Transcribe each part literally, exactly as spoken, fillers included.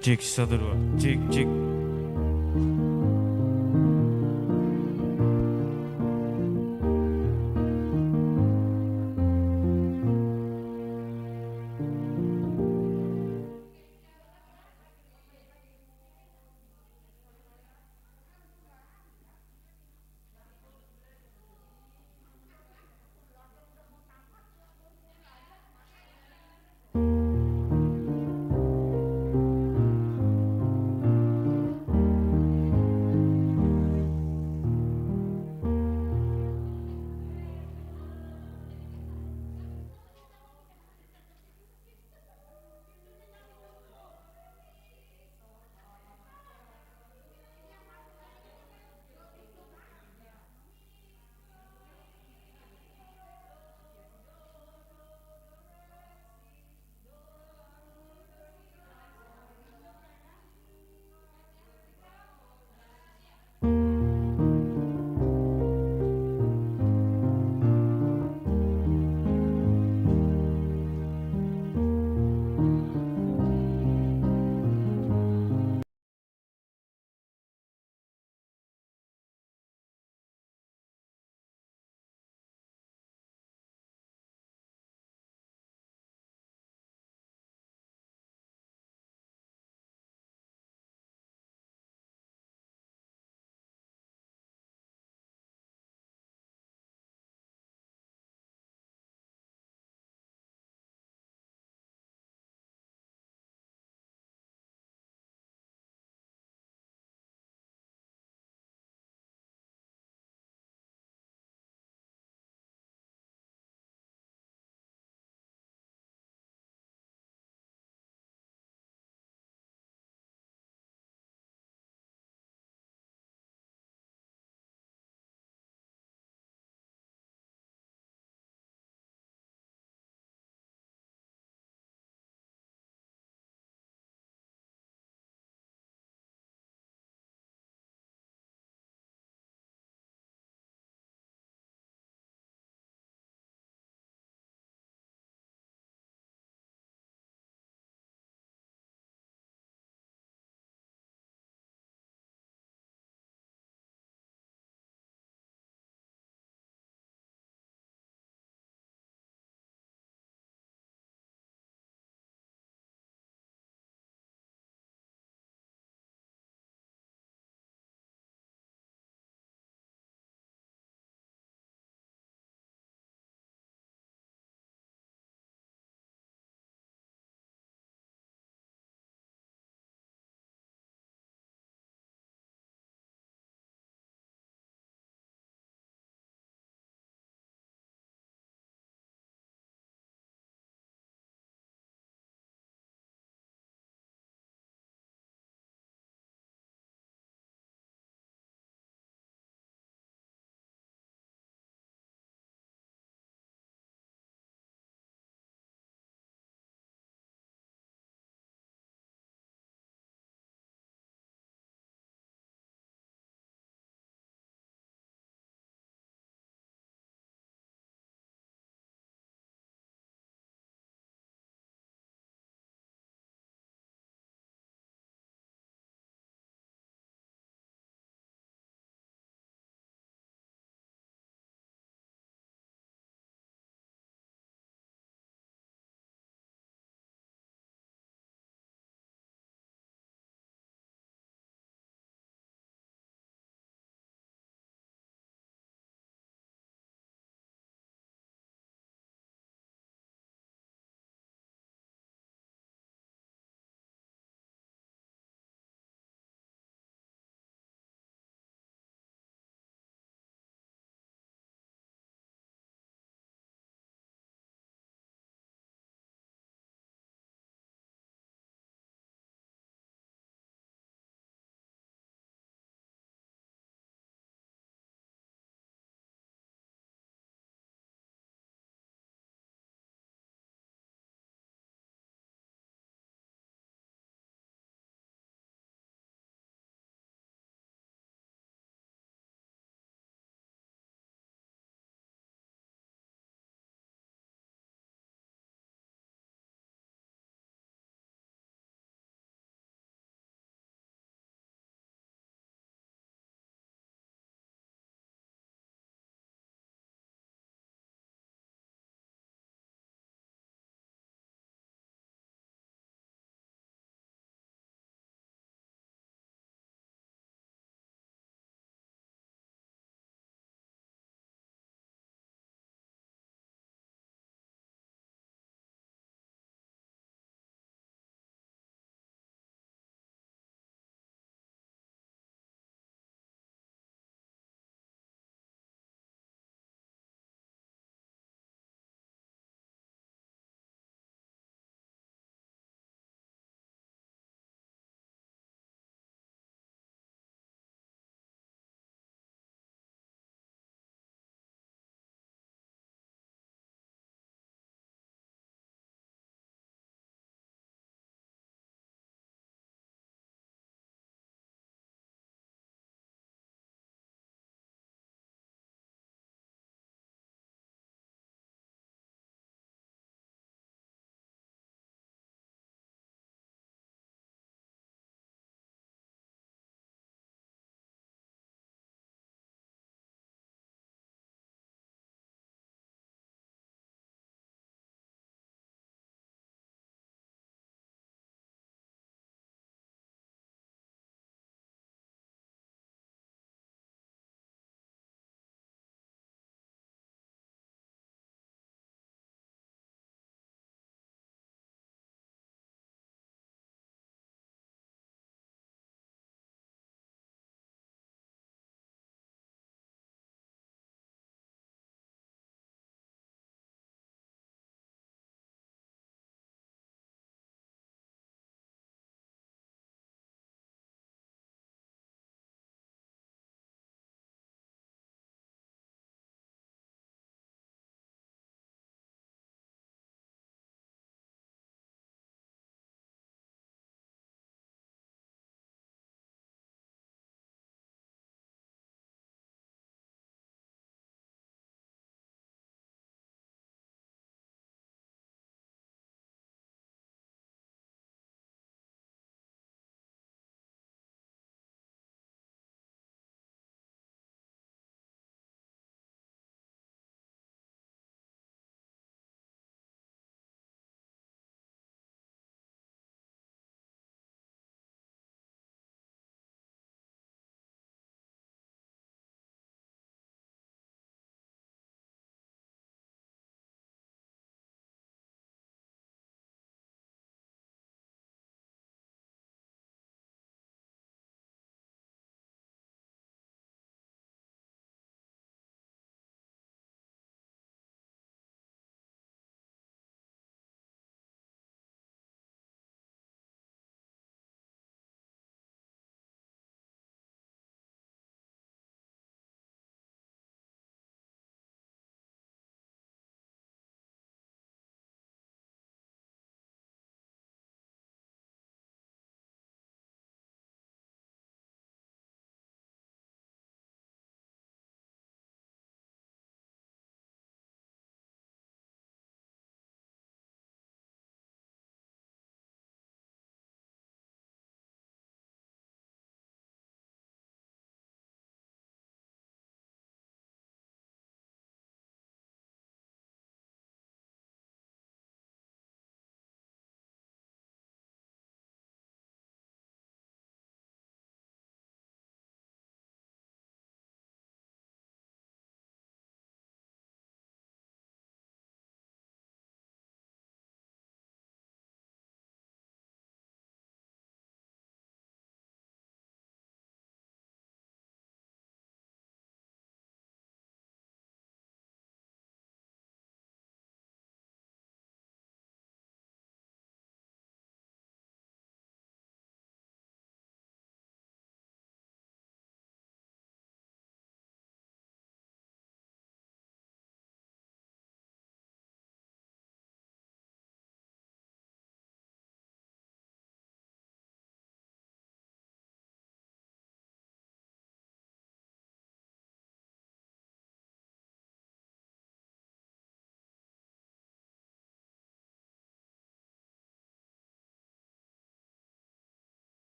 Cek, satu, dua. Cek, cek.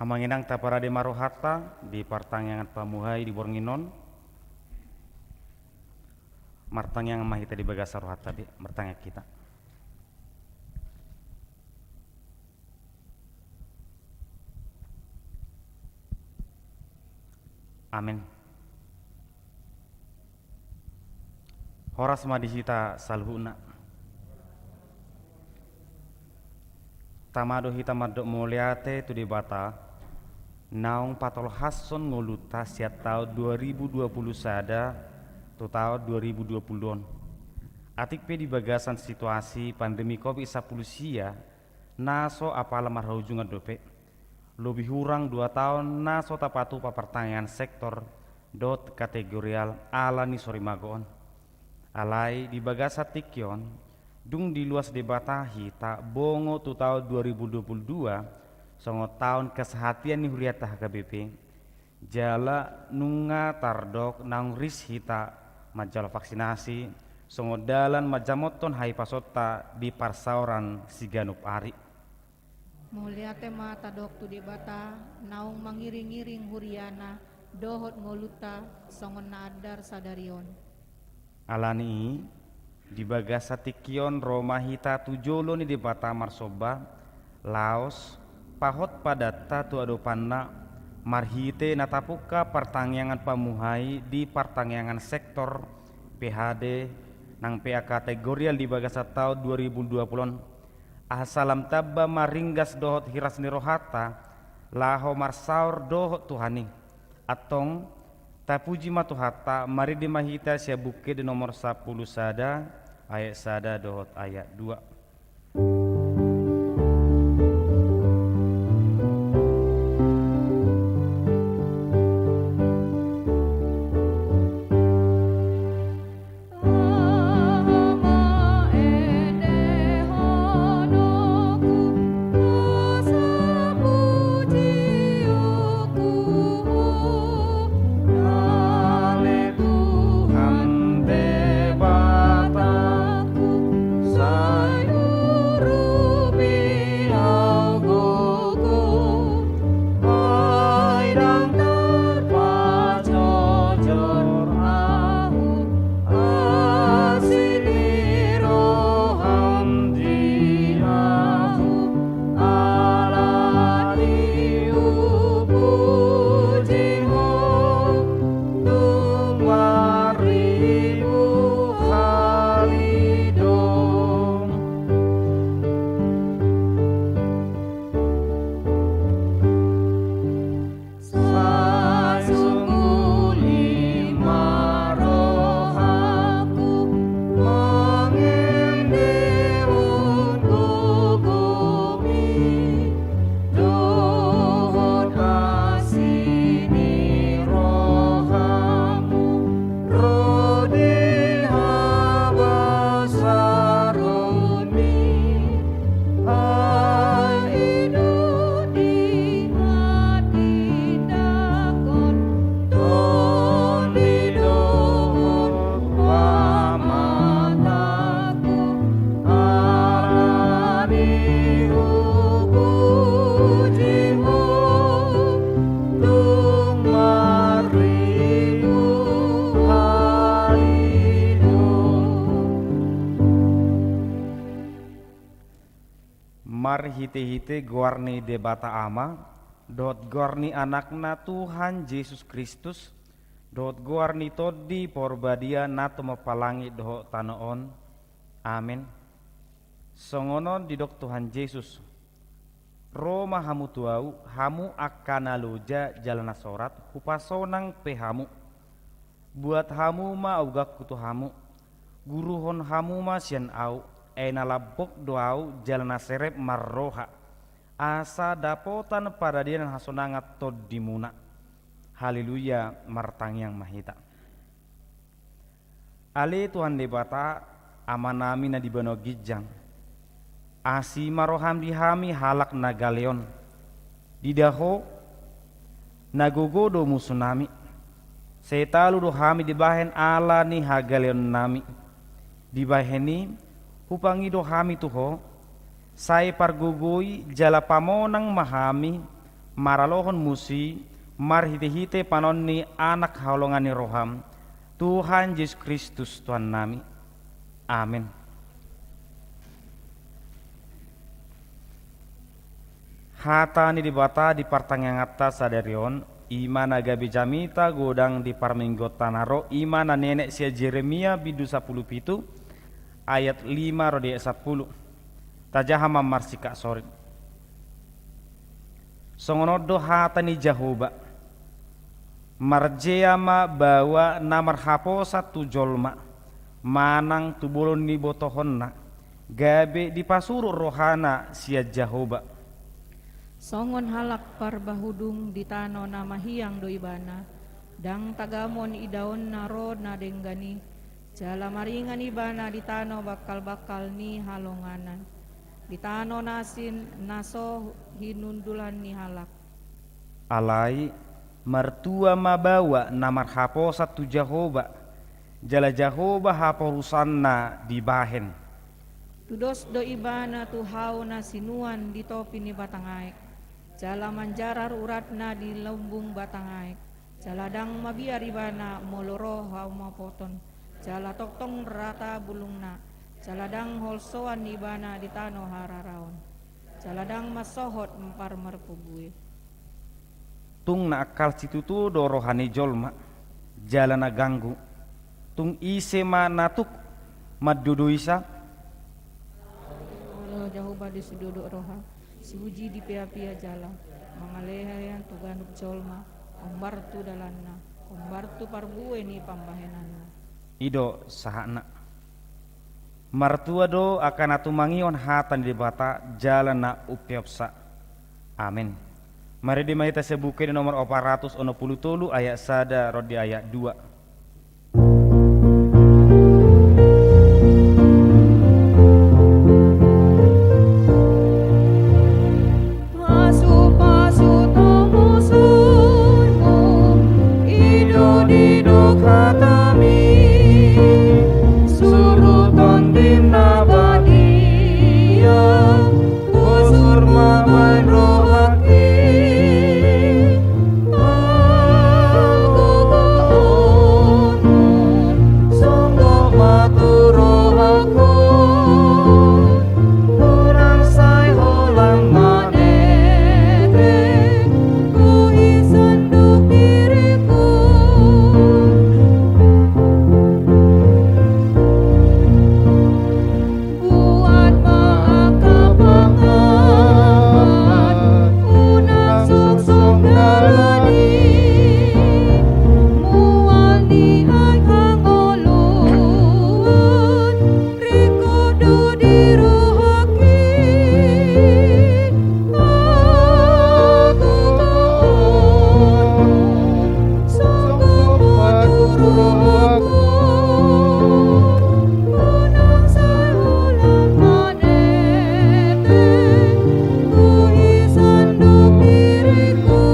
Amang inang, taparade ma rohanta di partangiangan pamuhai di borngin on. Martangiang ma hita di bagasan rohanta be, martangiang hita. Amen. Horas ma di hita saluhutna. Tama do hita mandok mauliate tu Debata, naung patolhashon ngolunta sian taon dua ribu dua puluh sada tu taon dua ribu dua puluh on. Atik pe di bagasan situasi pandemi covid sampulu sia, na so apala marhaujungan dope. Lobi hurang dua taon na so tapatupa partangiangan sektor dohot kategorial ala ni sorimago on. Alai di bagasan tingki on, dung diluas Debata hita bongot tu taon dua ribu dua puluh dua, songon taon kesehatian ni huriata H K B P, jala nunga tardok naung ris hita manjalo vaksinasi, songon dalan manjamothon haipasotta di parsaoran siganup ari. Mauliate ma tadok tu Debata, naung mangiring-iring huriana, dohot ngolunta, songon na andar sadari on. Ala ni i, di bagasan tingki on ro ma hita tu jolo ni Debata marsomba, laos, pahot padanta tu adopanna, marhite na tapungka partangiangan pamuhai di partangiangan sektor, P H D, nang P A kategorial di bagasan taon dua ribu dua puluh on. Asa lam tamba ma ringgas dohot hiras ni rohanta, laho marsaor dohot Tuhan i. Antong, tapuji ma Tuhanta, marende ma hita sian Buku Ende nomor sampulu sada, ayat sada dohot ayat dua. Marhite-hite goar ni Debata Ama, dohot goar ni Anakna Tuhan Jesus Kristus, dohot goar ni Tondi Parbadia na tumompa langit dohot tano on. Amen. Songon on didok Tuhan Jesus: Ro ma hamu tu Ahu, hamu angka na loja jala na sorat, hupasonang pe hamu. Buat hamu ma uganku tu hamu, guruhon hamu ma sian Ahu, ai na lambok do Ahu jala na serep marroha, asa dapotan paradian hasonangan tondimuna. Haleluya, martangiang ma hita. Ale Tuhan Debata, Amanami na di banua ginjang, asi ma roham di hami halak na gale on. Diida Ho, na gogo do musunami. Sai talu do hami dibahen ala ni hagaleonnami. Dibahen i, hupangido hami tu Ho, sai pargogoi jala pamonang ma hami Maralohon muse marhitehite panaon ni Anak haholongan ni roham, Tuhan Jesus Kristus Tuhannami. Amen. Hata ni Debata di partangianganta sadari on, i ma na gabe jamita godang di parmingguonta na ro, i ma na nienet sian Jeremia bindu sampulu pitu ayat lima ro di ayat sampulu. Tajaha ma marsikak sorit. Songon on do hata ni Jahowa: Marjea ma baoa na marhaposan tu jolma, manang tu bolon ni botohonna, gabe dipasurut rohana sian Jahowa. Songon halak parbahudung di tano na mahiang do ibana, ndang tagamon idaonna ro na denggan i, jala maringan ibana di tano bangkalbangkal ni halonganan, di tano na sin-, na so hinundulan ni halak. Alai martua ma baoa na marhaposan tu Jahowa, jala Jahowa haporusanna dibahen. Tudos do ibana tu hau na sinuan di topi ni batang aek, jala manjarar uratna di lumbung batang aek, jala ndang mabiar ibana molo ro hamopoton, jala tongtong rata bulungna, jala ndang holsoan ibana di tano hararaon, jala ndang mansohot parmarpobue. Tung na angkal situtu do roha ni jolma, jala na ganggu. Tung ise ma na tuk mandodoisa? Olo Jahowa di sidodok roha, siuji di piapia jala, mangalean tu ganup jolma, hombar tu dalanna, hombar tu parbue ni pambahenanna. I do sahatna. Martua do angka na tumangihon hata ni Debata jala na umpeopsa. Amen. Marende ma hita sian Buku Ende nomor opat ratus onom pulu tolu ayat sada ro di ayat dua. Pasupasu tomusonmu, i do didok hatami, suru Tondim na badia, bosur ma baen rohangki. Hagogoonmu songgop ma tu rohangku, unang sai holan manetehon, huisanduk diringku. Buat ma angka pangamat, unang songsong dalan i, mual ni aek hangoluan, ringkot do di rohangki. Hagogoonmu songgop ma tu rohangku, unang sai holan manetehon, huisanduk diringku.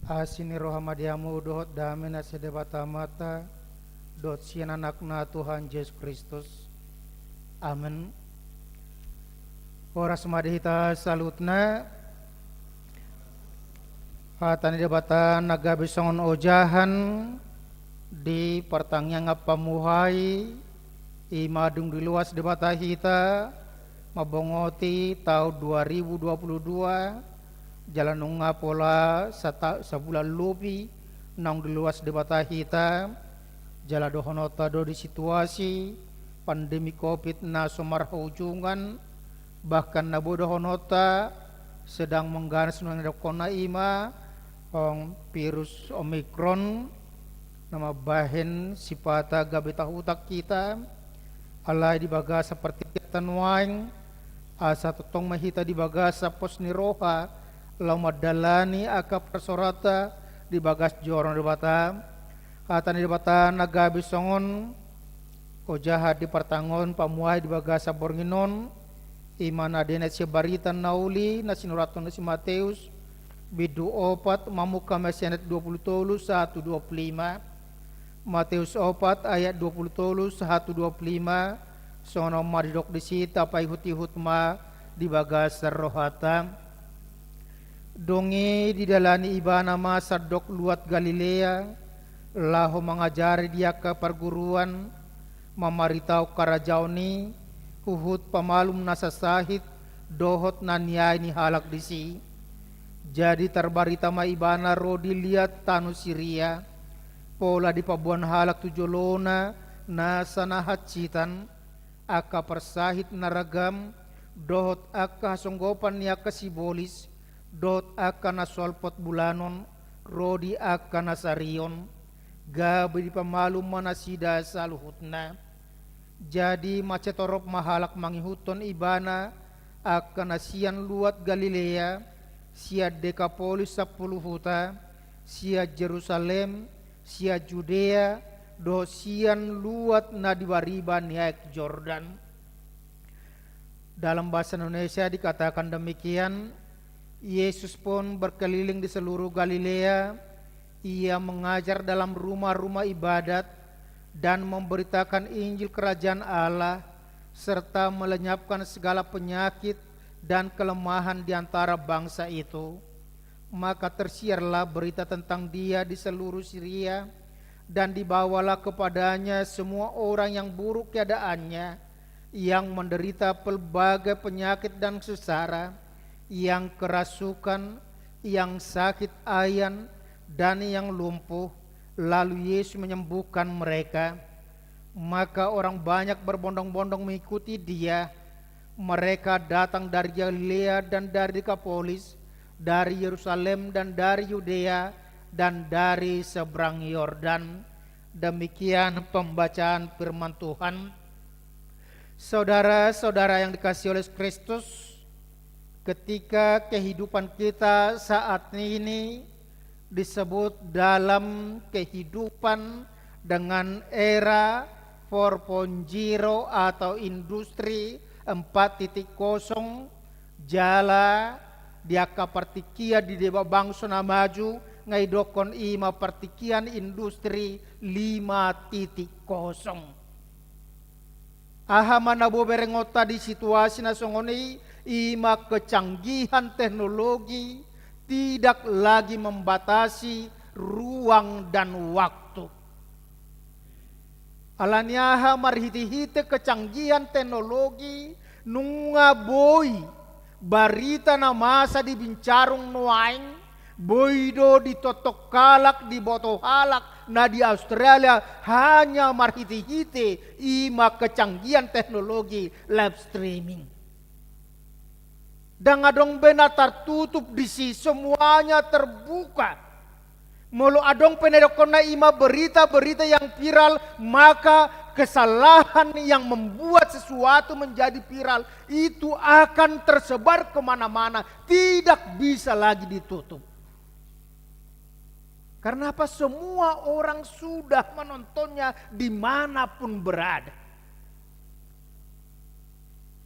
Asi ni roha ma di hamu dohot dame na sian Debata Amanta dohot sian Anakna Tuhan Jesus Kristus. Amen. Horas ma di hita saluhutna. Hata ni Debata na gabe songon ojahan di partangiangan pamuhai, i ma dung diloas Debata hita mambongoti taon dua ribu dua puluh dua, jala nunga pola sata-, sabulan lobi naung diloas Debata hita, jala dohononta do di situasi pandemi covid na so marhaujungan, bahkan na boi dohononta sedang mengganas, nunga didokkon i ma virus Omikron, na mambahen sipata gabe tahutan hita. Alai di bagasan partingkianta nuaeng, asa tongtong ma hita di bagasan pos ni roha laho mandalani angka parsaoranta di bagas joro ni Debata. Hata ni Debata na gabe songon ojahan di partangiangan pamuhai di bagasan borngin on, i ma na dienet sian Barita na Uli na sinurathon si Mateus, bindu opat, mamungka ma sian ayat dua puluh tolu sahat tu dua puluh lima. Mateus opat ayat dua puluh tolu sahat tu dua puluh lima, Songon on ma didok disi, tapaihut-ihut ma di bagasan rohanta. Dung i didalani ibana ma sandok luat Galilea, laho mangajari di angka parguruan, mamaritaon harajaon i, huhut pamalum nasa sahit dohot na niae ni halak disi. Jadi tarbarita ma ibana ro di liat tano Siria, pola dipaboan halak tu jolona nasa na hansitan, angka parsahit na ragam, dohot angka hasonggopan ni angka sibolis, dohot angka na solpot bulanon, ro di angka na sarion, gabe dipamalum ma nasida saluhutna. Jadi mansai torop ma halak mangihuthon ibana, angka na sian luat Galilea, sian Dekapolis sampulu huta, sian Jerusalem, sian Judea, dohot sian luat na di bariba ni aek Jordan. Dalam bahasa Indonesia dikatakan demikian, Yesus pun berkeliling di seluruh Galilea, Ia mengajar dalam rumah-rumah ibadat dan memberitakan Injil Kerajaan Allah, serta melenyapkan segala penyakit dan kelemahan di antara bangsa itu. Maka tersiarlah berita tentang Dia di seluruh Siria, dan dibawalah kepada-Nya semua orang yang buruk keadaannya, yang menderita pelbagai penyakit dan sengsara, yang kerasukan, yang sakit ayan, dan yang lumpuh, lalu Yesus menyembuhkan mereka. Maka orang banyak berbondong-bondong mengikuti Dia. Mereka datang dari Galilea dan dari Dekapolis, dari Yerusalem dan dari Yudea, dan dari seberang Yordan. Demikian pembacaan firman Tuhan. Saudara-saudara yang dikasihi oleh Kristus, ketika kehidupan kita saat ini disebut dalam kehidupan dengan era empat koma nol atau industri empat titik kosong, jala di angka partingkian di deba bangso na maju, nga didokhon i ma partingkian industri lima titik kosong. Aha ma na boi berengonta di situasi na songon i? I ma kecanggihan teknologi tidak lagi membatasi ruang dan waktu. Ala ni aha? Marhite-hite kecanggihan teknologi, nunga boi barita na masa di bincarung nuaeng, boi do ditongtong halak, diboto halak na di Australia, hanya marhite-hite i ma kecanggihan teknologi live streaming. Ndang adong be na tartutup disi, semuanya terbuka. Molo adong pe na didokhonna i ma berita-berita yang viral, maka kesalahan yang membuat sesuatu menjadi viral itu akan tersebar kemana-mana, tidak bisa lagi ditutup. Karena apa? Semua orang sudah menontonnya di mana pun berada.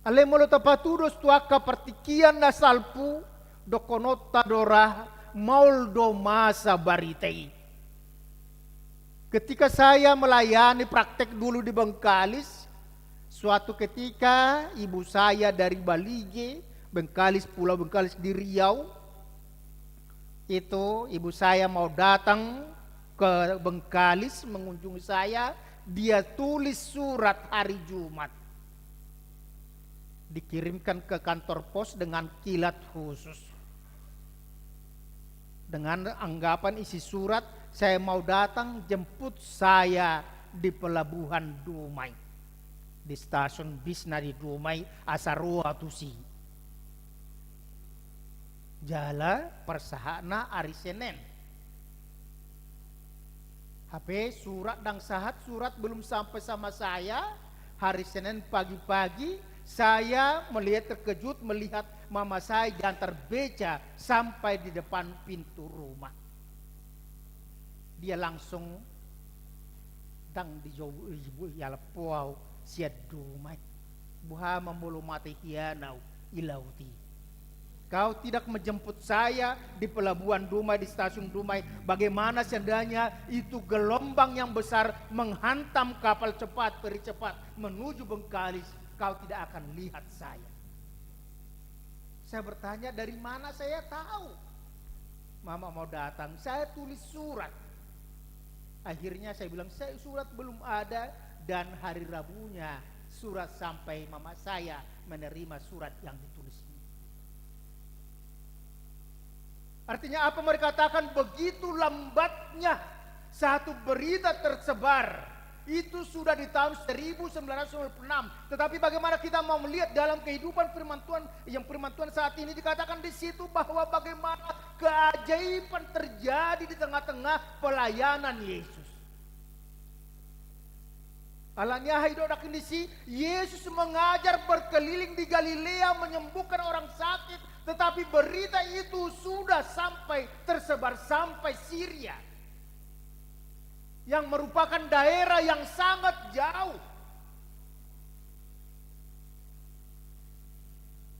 Alai molo tapatudos tu angka partingkian na salpu, dokhononta do ra, maol do masa barita i. Ketika saya melayani praktek dulu di Bengkalis, suatu ketika ibu saya dari Balige, Bengkalis, Pulau Bengkalis di Riau, itu ibu saya mau datang ke Bengkalis mengunjungi saya, dia tulis surat hari Jumat. Dikirimkan ke kantor pos dengan kilat khusus. Dengan anggapan isi surat, "Saya mau datang, jemput saya di pelabuhan Dumai, di stasiun bis na di Dumai, asa ro au tusi." Jala parsahatna ari Senen. Hape surat ndang sahat, surat belum sampai sama saya. Hari Senin pagi-pagi, saya melihat, terkejut melihat mama saya diantar beca sampai di depan pintu rumah. Dia langsung, "Ndang dijou ibu, ialap ho au sian Dumai. Boha ma molo mate hian au i laut i?" Kau tidak menjemput saya di pelabuhan Dumai, di stasiun Dumai. Bagaimana seandainya itu gelombang yang besar menghantam kapal cepat, feri cepat, menuju Bengkalis, kau tidak akan lihat saya. Saya bertanya, "Dari mana saya tahu Mama mau datang?" Saya tulis surat. Akhirnya saya bilang, "Saya, surat belum ada," dan hari Rabunya surat sampai, mama saya menerima surat yang ditulis. Artinya apa mereka katakan, begitu lambatnya satu berita tersebar. Itu sudah di tahun seribu sembilan ratus sembilan puluh enam. Tetapi bagaimana kita mau melihat dalam kehidupan firman Tuhan, yang firman Tuhan saat ini dikatakan di situ bahwa bagaimana keajaiban terjadi di tengah-tengah pelayanan Yesus. Alani aha didok nangkin disi, Yesus mengajar berkeliling di Galilea menyembuhkan orang sakit, tetapi berita itu sudah sampai, tersebar sampai Siria, yang merupakan daerah yang sangat jauh.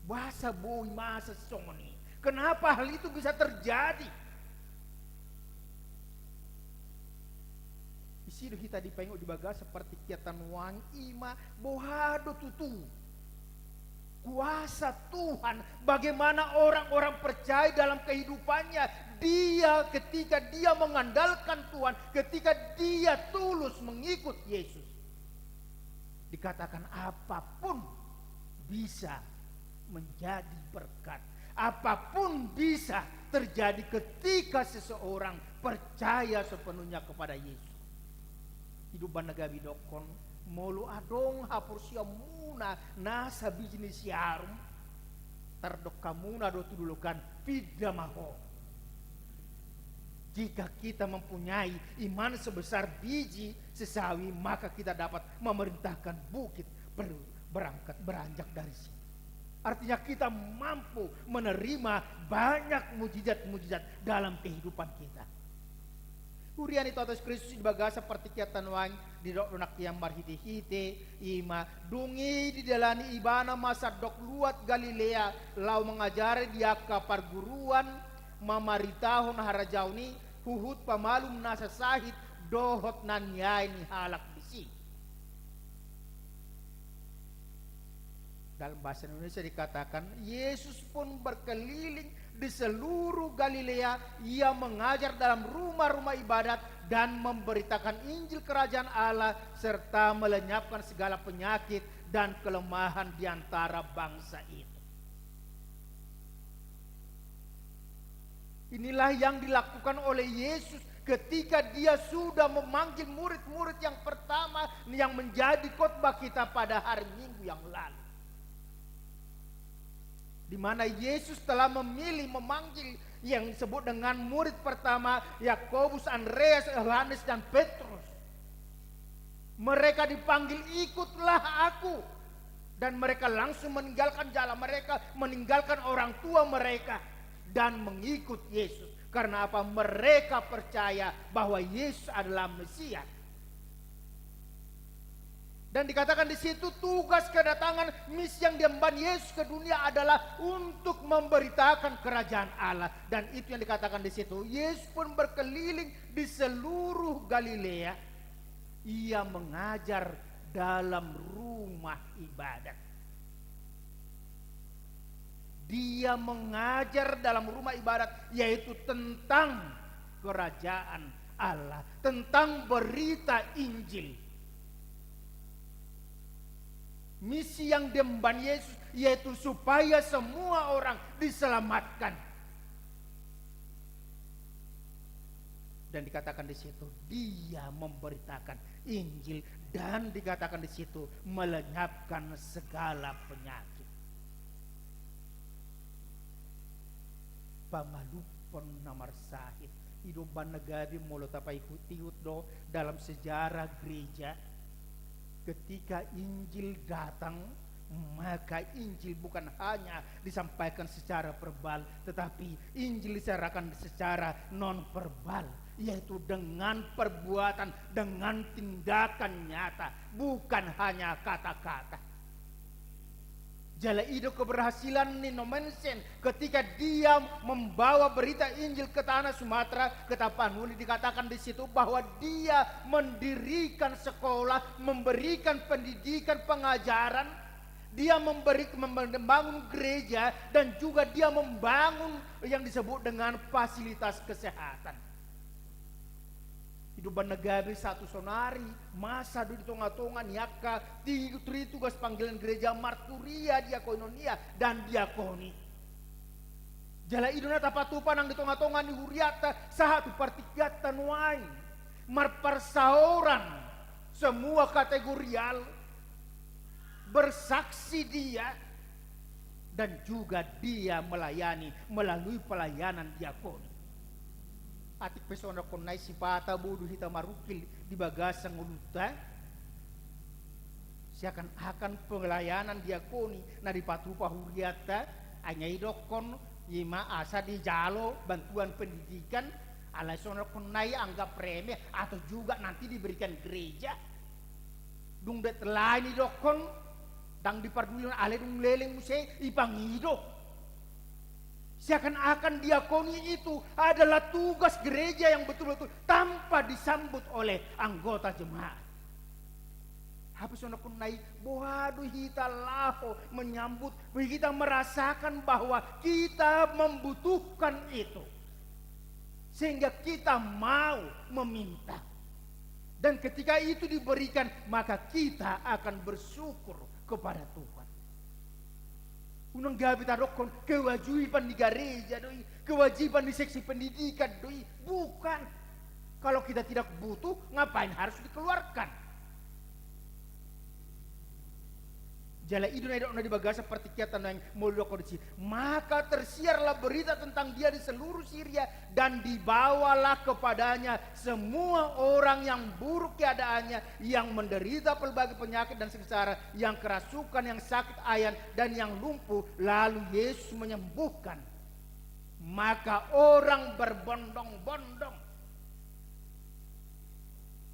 Boasa boi masa songon i? Kenapa hal itu bisa terjadi? Disi do hita dipaingot di bagasan partingkian tanuang i, ima boha do tutu kuasa Tuhan, bagaimana orang-orang percaya dalam kehidupannya. Dia, ketika dia mengandalkan Tuhan, ketika dia tulus mengikut Yesus, dikatakan apapun bisa menjadi berkat. Apapun bisa terjadi ketika seseorang percaya sepenuhnya kepada Yesus. I do umbahen na gabe didokkon, molo adong haporseaonmuna na sabiji ni siarum, tardok hamuna do tu dolok an, pinda ma ho. Jika kita mempunyai iman sebesar biji sesawi, maka kita dapat memerintahkan bukit ber-, berangkat, beranjak dari sini. Artinya, kita mampu menerima banyak mujizat-mujizat dalam kehidupan kita. Huria ni Tuhan Jesus Kristus, di bagasan partingkian tanuang i, didok do nangkin marhite-hite, ima, dung i didalani ibana ma sandok luat Galilea, laho mangajari di angka parguruan, mamaritahon harajaon i, huhut pamalum nasa sahit dohot na niae ni halak disi. Dalam bahasa Indonesia dikatakan, Yesus pun berkeliling di seluruh Galilea, ia mengajar dalam rumah-rumah ibadat dan memberitakan Injil Kerajaan Allah, serta melenyapkan segala penyakit dan kelemahan di antara bangsa itu. Inilah yang dilakukan oleh Yesus ketika dia sudah memanggil murid-murid yang pertama yang menjadi khotbah kita pada hari Minggu yang lalu. Di mana Yesus telah memilih, memanggil yang disebut dengan murid pertama, Yakobus, Andreas, Yohanes, dan Petrus. Mereka dipanggil, "Ikutlah Aku." Dan mereka langsung meninggalkan jalan mereka, meninggalkan orang tua mereka, dan mengikut Yesus. Karena apa? Mereka percaya bahwa Yesus adalah Mesias. Dan dikatakan di situ, tugas kedatangan, misi yang diemban Yesus ke dunia adalah untuk memberitakan kerajaan Allah. Dan itu yang dikatakan di situ. Yesus pun berkeliling di seluruh Galilea. Ia mengajar dalam rumah ibadat. Dia mengajar dalam rumah ibadat, yaitu tentang kerajaan Allah, tentang berita Injil. Misi yang diemban Yesus, yaitu supaya semua orang diselamatkan. Dan dikatakan di situ, dia memberitakan Injil, dan dikatakan di situ, melenyapkan segala penyakit. Pamalumhon na marsahit. I do umbahen na gabe molo tapaihut-ihut do dalam sejarah gereja, ketika Injil datang, maka Injil bukan hanya disampaikan secara verbal, tetapi Injil disampaikan secara non-verbal, yaitu dengan perbuatan, dengan tindakan nyata, bukan hanya kata-kata. Jala i do keberhasilan ni Nommensen ketika dia membawa berita Injil ke tanah Sumatera, ke Tapanuli, dikatakan di situ bahwa dia mendirikan sekolah, memberikan pendidikan, pengajaran, dia memberi, mem-, membangun gereja, dan juga dia membangun yang disebut dengan fasilitas kesehatan. I do umbahen na gabe sahat tu saonari, masa do di tonga-tonga ni angka tri-, tritugas panggilan gereja marturia, diakonia, dan diakoni. Jala i do na tapatupa nang di tonga-tonga ni huriata, sahat tu partingkianta nuaeng. Marparsaoran semua kategorial, bersaksi dia, dan juga dia melayani melalui pelayanan diakoni. Atik pe songon na dokkon nai, sipata bodo hita marungkil di bagasan ngolunta, seakan-akan pelayanan diakoni na dipatupa huriata, hanya i dokkon, i ma asa dijalo bantuan pendidikan, alai songon na dokkon nai anggap remeh atau juga nanti diberikan gereja. Dung deadline i dokkon, ndang diparduli, alai dung leleng muse, ipangido. Seakan-akan diakoni itu adalah tugas gereja yang betul-betul tanpa disambut oleh anggota jemaat. Hape songon na dokkon nai, boha do hita laho menyambut, hita merasakan bahwa kita membutuhkan itu, sehingga kita mau meminta. Dan ketika itu diberikan, maka kita akan bersyukur kepada Tuhan. Unang gabe tadokkon kewajiban ni gareja do i, kewajiban ni seksi pendidikan do i. Bukan. Kalau kita tidak butuh, ngapain harus dikeluarkan? Jala i do na didok na di bagasan partingkianta nuaeng, molo didok disi, maka tersiarlah berita tentang dia di seluruh Siria, dan dibawalah kepadanya semua orang yang buruk keadaannya, yang menderita pelbagai penyakit dan sengsara, yang kerasukan, yang sakit ayan, dan yang lumpuh, lalu Yesus menyembuhkan. Maka orang berbondong-bondong.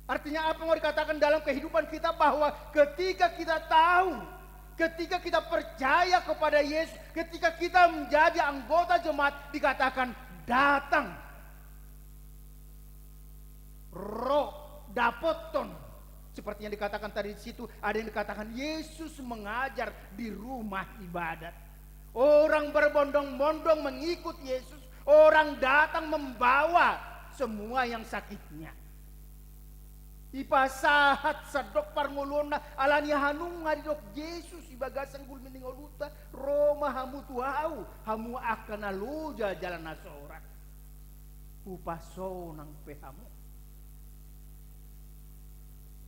Artinya apa yang mau dikatakan dalam kehidupan kita, bahwa ketika kita tahu, ketika kita percaya kepada Yesus, ketika kita menjadi anggota jemaat, dikatakan datang. Ro, dapothon. Seperti yang dikatakan tadi di situ, ada yang dikatakan Yesus mengajar di rumah ibadat. Orang berbondong-bondong mengikut Yesus, orang datang membawa semua yang sakitnya. Ipasahat sandok parngoluonna, alani i nunga didok Jesus di bagasan gulmit ni ngolunta, ro ma hamu tu Ahu, hamu angka na loja jala na sorat. Hupasonang pe hamu.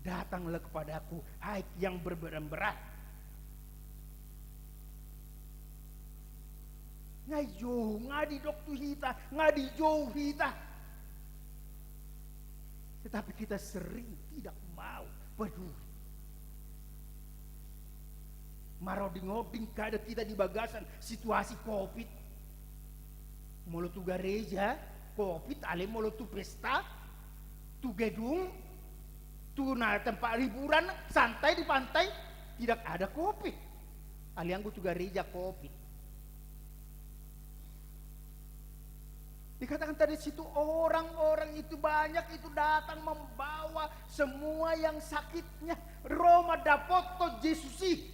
Datanglah kepadaku, hai yang berbeban berat. Nga dijou, nga didok tu hita, nga dijou hita. Tetapi kita sering tidak mau peduli. Maronding-onding kada kita di bagasan situasi covid. Molo tu gareja, covid, alai molo tu pesta, tu gedung, tu na tempat hiburan, santai di pantai, tidak ada covid. Alai anggo tu gareja covid. Dikatakan tadi situ, orang-orang itu banyak itu datang membawa semua yang sakitnya. Ro ma dapothon Jesus i.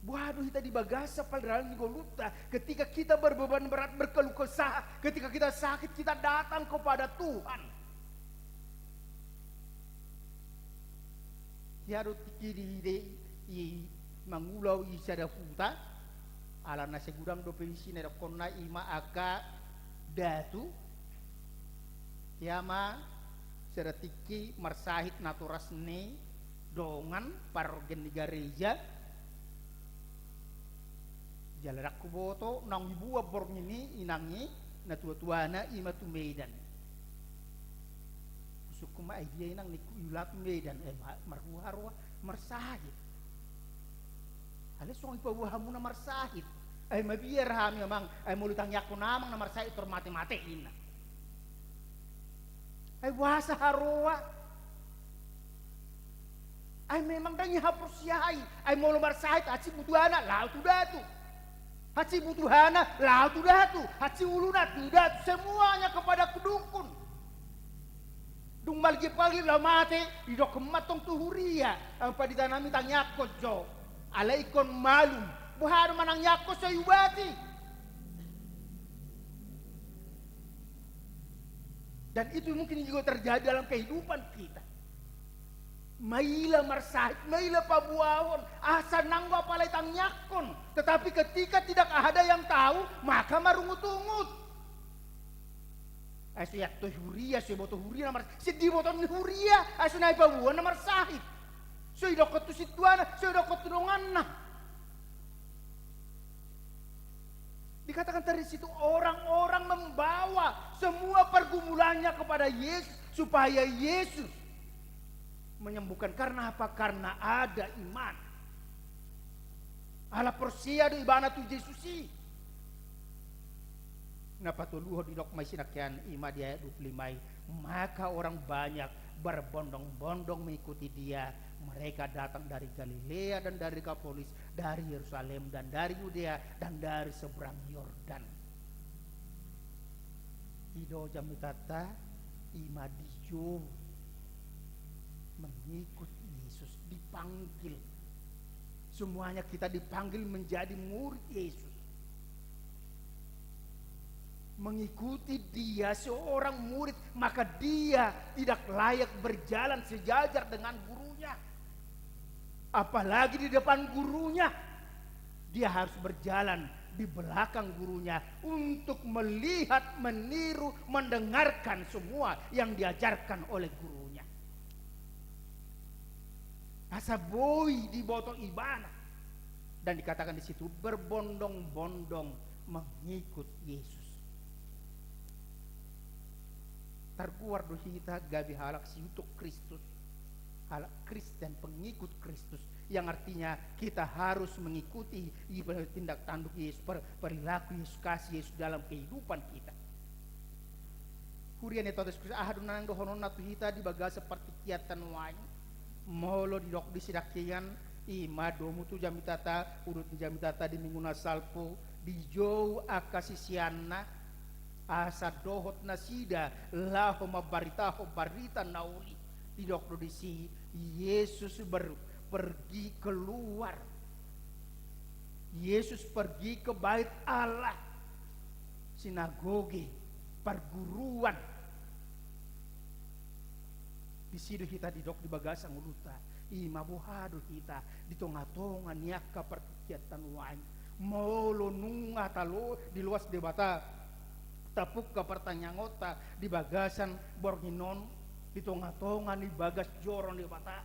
Boha do hita di bagasan pardalan ni ngolunta, ketika kita berbeban berat, berkeluh kesah, ketika kita sakit, kita datang kepada Tuhan. Ia do tingki di, di, i, mangula i sada huta, ala na sai godang dope isi na dokkonna i ma angka datu. Ia ma sada tingki marsahit natoras ni dongan parrogian ni gareja. Jala ndang huboto naung dibuat borngin ni inang i, na tua-tuana i ma tu Medan. Husungkun ma, ai dia inang ningku, i ula tu Medan, eh, ma-, marhua roha, marsahit. Alai songon i paboa hamu na marsahit. Ai mabiar hami amang, ai molo tangiangkon amang na marsahit tor mate-mate inna. Ai boasa haroa. Ai memang ndang dihaporseai, ai molo marsahit hansit butuhana laho tu datu. Hansit butuhana laho tu datu, hansit uluna tu datu, semuanya kepada dukun. Dung margip-margip laho mate, didokkon ma tong tu huria, anggo ditanami tangiangkon jo. Alai ingkon malum, boha do manangiangkon so diubati. Dan itu mungkin juga terjadi dalam kehidupan kita. Maila marsahit, maila paboahon, asa nanggo apala ditangiangkon. Tetapi ketika tidak ada yang tahu, maka marungut-ungut. Ai so diantoi huria, so diboto huria na marsahit. Sai diboto ni huria, ai so na dipaboa na marsahit. So didokkon tu sintuana, so didokkon tu donganna. Dikatakan tadi di situ, orang-orang membawa semua pergumulannya kepada Yesus, supaya Yesus menyembuhkan. Karena apa? Karena ada iman. Ala porsea do ibana tu Jesus i. Na patoluhon didok ma i sinangkaning i ma di ayat dua puluh lima i, maka orang banyak berbondong-bondong mengikuti Dia. Mereka datang dari Galilea dan dari Dekapolis, dari Yerusalem dan dari Yudea dan dari seberang Yordan. I do jamitanta, i ma dijou mengikut Yesus, dipanggil. Semuanya kita dipanggil menjadi murid Yesus. Mengikuti Dia, seorang murid, maka dia tidak layak berjalan sejajar dengan gurunya. Apalagi di depan gurunya. Dia harus berjalan di belakang gurunya untuk melihat, meniru, mendengarkan semua yang diajarkan oleh gurunya. Asa boi diboto ibana. Dan dikatakan di situ, berbondong-bondong mengikut Yesus. Targoar do hita gabe halak siutuk Kristus, halak Kristen, pengikut Kristus, yang artinya kita harus mengikuti tindak tanduk Yesus, per-, perilaku Yesus, kasih Yesus dalam kehidupan kita. Huria ni Tuhan Yesus Kristus, aha do nang dohononna tu hita di bagasan partingkian nuaeng? Molo didok di sinangkaning i ma domu tu jamitanta, udut ni jamitanta di Minggu na salpu, dijou angka siseanna, asa dohot nasida laho mambaritahon barita na uli. Didok do disi, Yesus ber-, pergi keluar. Yesus pergi ke bait Allah, sinagoge, perguruan. Disi do hita didok di bagasan ngolunta, i ma boha do hita di tonga-tonga ni angka partingkian nuaeng. Molo nunga talo diloas Debata, tapungka partangiangonta di bagasan borngin on, di tonga-tonga ni bagas joro ni Debata.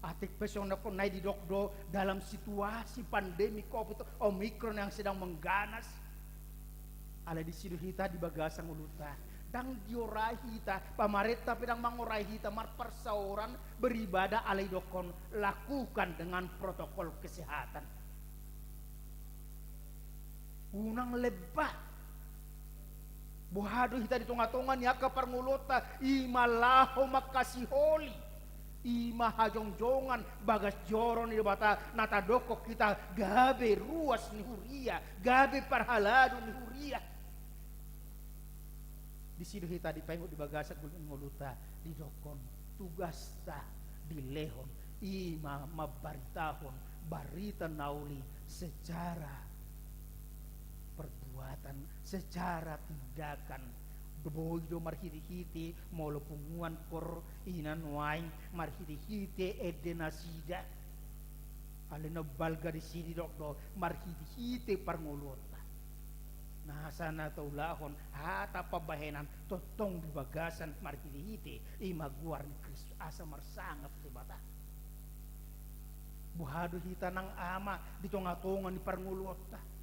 Atik pe songon na didok do, dalam situasi pandemi covid Omikron yang sedang mengganas. Alai disi do hita di bagasan ngolunta. Ndang diorai hita, pamarenta pe ndang mangorai hita marparsaoran, beribadah, alai didokkon lakukan dengan protokol kesehatan. Unang lebah. Boha do hita di tonga-tonga ni angka parngoluonta, i ma laho mangkasiholi, i ma hajongjongan bagas joro ni Debata, na tadokkon hita gabe ruas ni huria, gabe parhalado ni huria. Disi do hita dipaingot di bagasan ngolunta, didokkon tugasta dilehon, i ma mambaritahon barita na uli secara perbuatan, secara tindakan. Boi do marhite-hite, molo punguan koor i na nuaeng, marhite-hite ende nasida. Alai na balga disi didok do, marhite-hite parngoluonta. Nasa na taulahon hata pambahenan tongtong di bagasan marhite-hite, i ma goar ni Kristus, asa marsangap Debata. Boha do hita nang ama di tonga-tonga ni parngoluonta?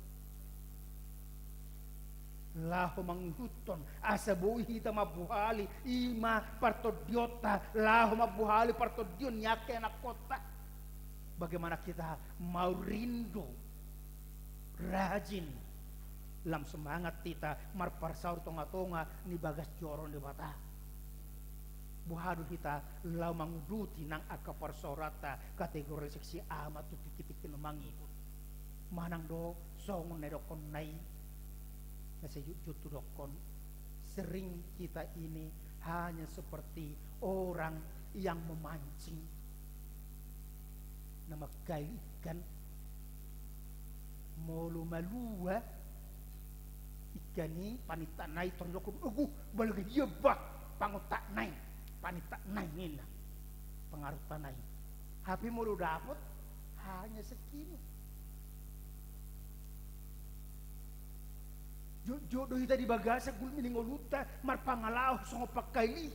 Laho mangihuthon, asa boi hita mambuhali, i ma partondionta, laho mambuhali partondion ni angka ianakkonta. Bagaimana kita mau rindu, rajin, lam semangat hita marparsaor tonga-tonga ni bagas joro ni Debata. Boha do hita laho manguduti nang angka parsaoranta kategori seksi A ma tu tingki-tingki na mangihut? Manang do songon na didokkon na i, na sai jotjot hudokkon, sering kita ini hanya seperti orang yang memancing. Na mangkail ikan, molo malua ikan i, paninta na i, tor didokkon, "Ogu, balga dia bah, pangontak na i, paninta na i," ninna, pangarunta na i. Hape molo dapot, hanya segini. Jotjot do hita di bagasan gulmit ni ngolunta marpangalaho songon pangkail i.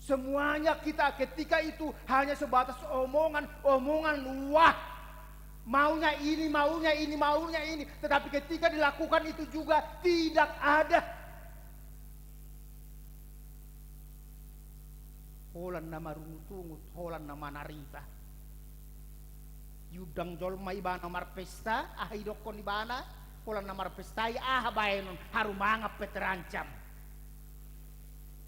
Semuanya kita ketika itu hanya sebatas omongan, omongan, wah, maunya ini, maunya ini, maunya ini. Tetapi ketika dilakukan itu juga tidak ada. Holan na marungut-ungut, holan na manarita. Diundang jolma ibana marpesta, aha didokkon ibana? Holan na marpesta i aha baenon, haru mangan pe terancam.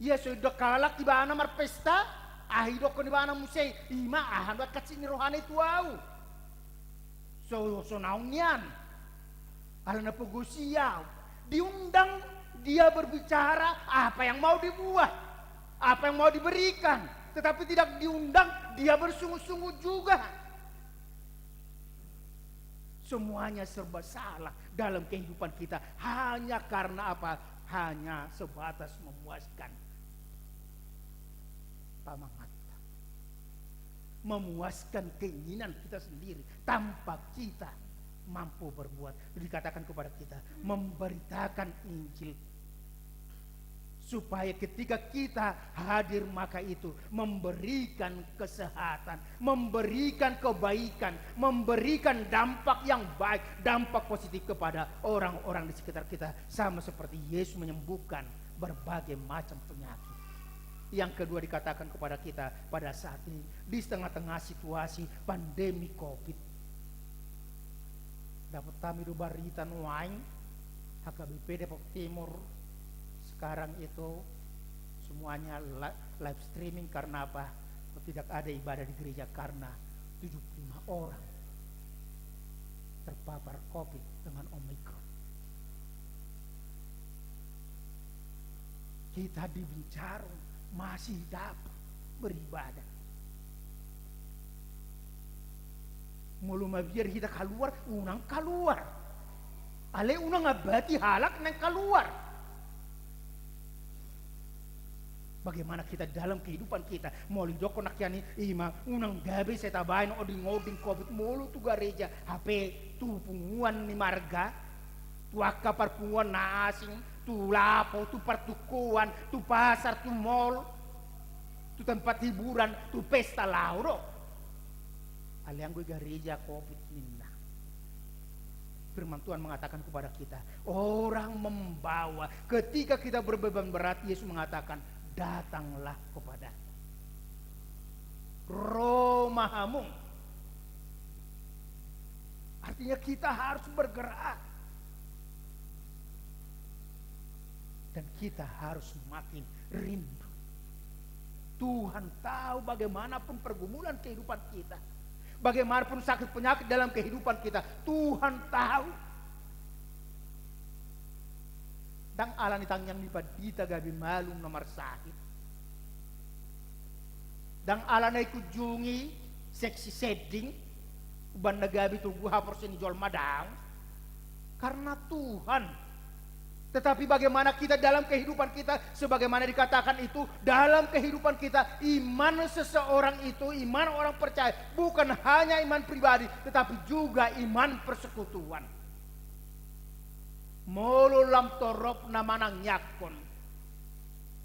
Ia so diundang halak ibana marpesta, aha didokkon ibana muse? I ma, aha do angka hansit ni rohana i tu ahu? So, so naung nian. Alana pogos i ahu. Diundang, dia berbicara apa yang mau dibuat, apa yang mau diberikan. Tetapi tidak diundang, dia bersungut-sungut juga. Semuanya serba salah dalam kehidupan kita. Hanya karena apa? Hanya sebatas memuaskan pamanganta, memuaskan keinginan kita sendiri tanpa kita mampu berbuat. Dikatakan kepada kita, memberitakan Injil. Supaya ketika kita hadir, maka itu memberikan kesehatan, memberikan kebaikan, memberikan dampak yang baik, dampak positif kepada orang-orang di sekitar kita. Sama seperti Yesus menyembuhkan berbagai macam penyakit. Yang kedua dikatakan kepada kita pada saat ini, di tengah-tengah situasi pandemi covid. Dapat kami do barita nuaeng, H K B P Depok Timur sekarang itu semuanya li-, live streaming. Karena apa? Tidak ada ibadah di gereja karena tujuh puluh lima orang terpapar covid dengan Omicron. Kita di Bincarong masih dapat beribadah. Molo mabiar hita kaluar, unang kaluar. Alai unang ambati halak naeng kaluar. Bagaimana kita dalam kehidupan kita? Molo didokkon nangkin i, i ma, unang gabe sai tabaen oding-oding covid molo tu gareja, hape tu punguan ni marga, tu angka parpunguan na asing, tu lapo, tu partukoan, tu pasar, tu mall, tu tempat hiburan, tu pesta, laho do. Alai anggo i gareja covid ninna. Firman Tuhan mengatakan kepada kita, orang membawa, ketika kita berbeban berat, Yesus mengatakan, "Datanglah kepada-Ku." Ro ma hamu. Artinya kita harus bergerak. Dan kita harus makin rindu. Tuhan tahu bagaimanapun pergumulan kehidupan kita, bagaimanapun sakit penyakit dalam kehidupan kita, Tuhan tahu. Ndang ala ni tangiang ni pandita gabe malum na marsahit. Ndang ala na dikunjungi seksi sending, umbahen na gabe togu haporseaon ni jolma, daong. Karena Tuhan. Tetapi bagaimana kita dalam kehidupan kita, sebagaimana dikatakan itu, dalam kehidupan kita, iman seseorang itu, iman orang percaya, bukan hanya iman pribadi, tetapi juga iman persekutuan. Molo lam toropna manangiangkon,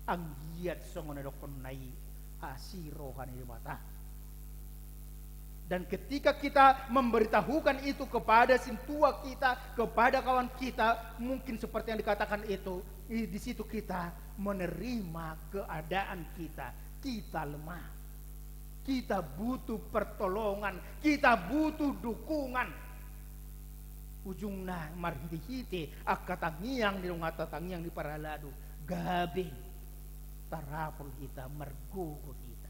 anggiat songon na didokkon na i, asi roha ni Debata. Dan ketika kita memberitahukan itu kepada sintua kita, kepada kawan kita, mungkin seperti yang dikatakan itu, i-, di situ kita menerima keadaan kita. Kita lemah. Kita butuh pertolongan, kita butuh dukungan. Ujungna marhite-hite angka tangiang ni donganta, tangiang ni parhalado, gabe tarapul hita, margogo hita.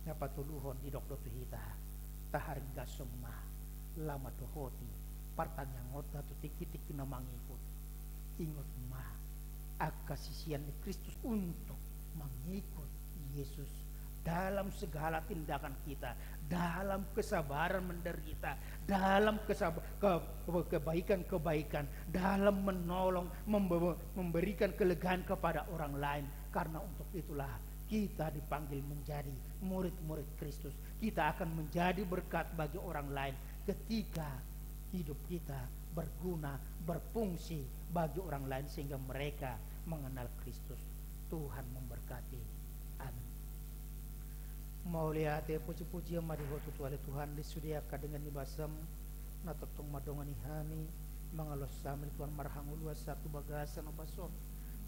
Na patoluhon didok do tu hita, taharinggashon ma laho mandohoti partangiangonta tu tingki-tingki na mangihut. Ingot ma, angka sisean ni Kristus untuk mangihut Yesus dalam segala tindakan kita, dalam kesabaran menderita, dalam kesab-, ke-, ke-, kebaikan-kebaikan, dalam menolong, membe-, memberikan kelegaan kepada orang lain. Karena untuk itulah kita dipanggil menjadi murid-murid Kristus. Kita akan menjadi berkat bagi orang lain ketika hidup kita berguna, berfungsi bagi orang lain sehingga mereka mengenal Kristus. Tuhan memberkati. Amin. Mauliate, puji-pujian ma di Ho tutu ale Tuhan, di sude angka denggan ni basam, na tongtong mandongani hami, mangalusi hami Tuhan marhangoluan sahat tu bagasan ombas on.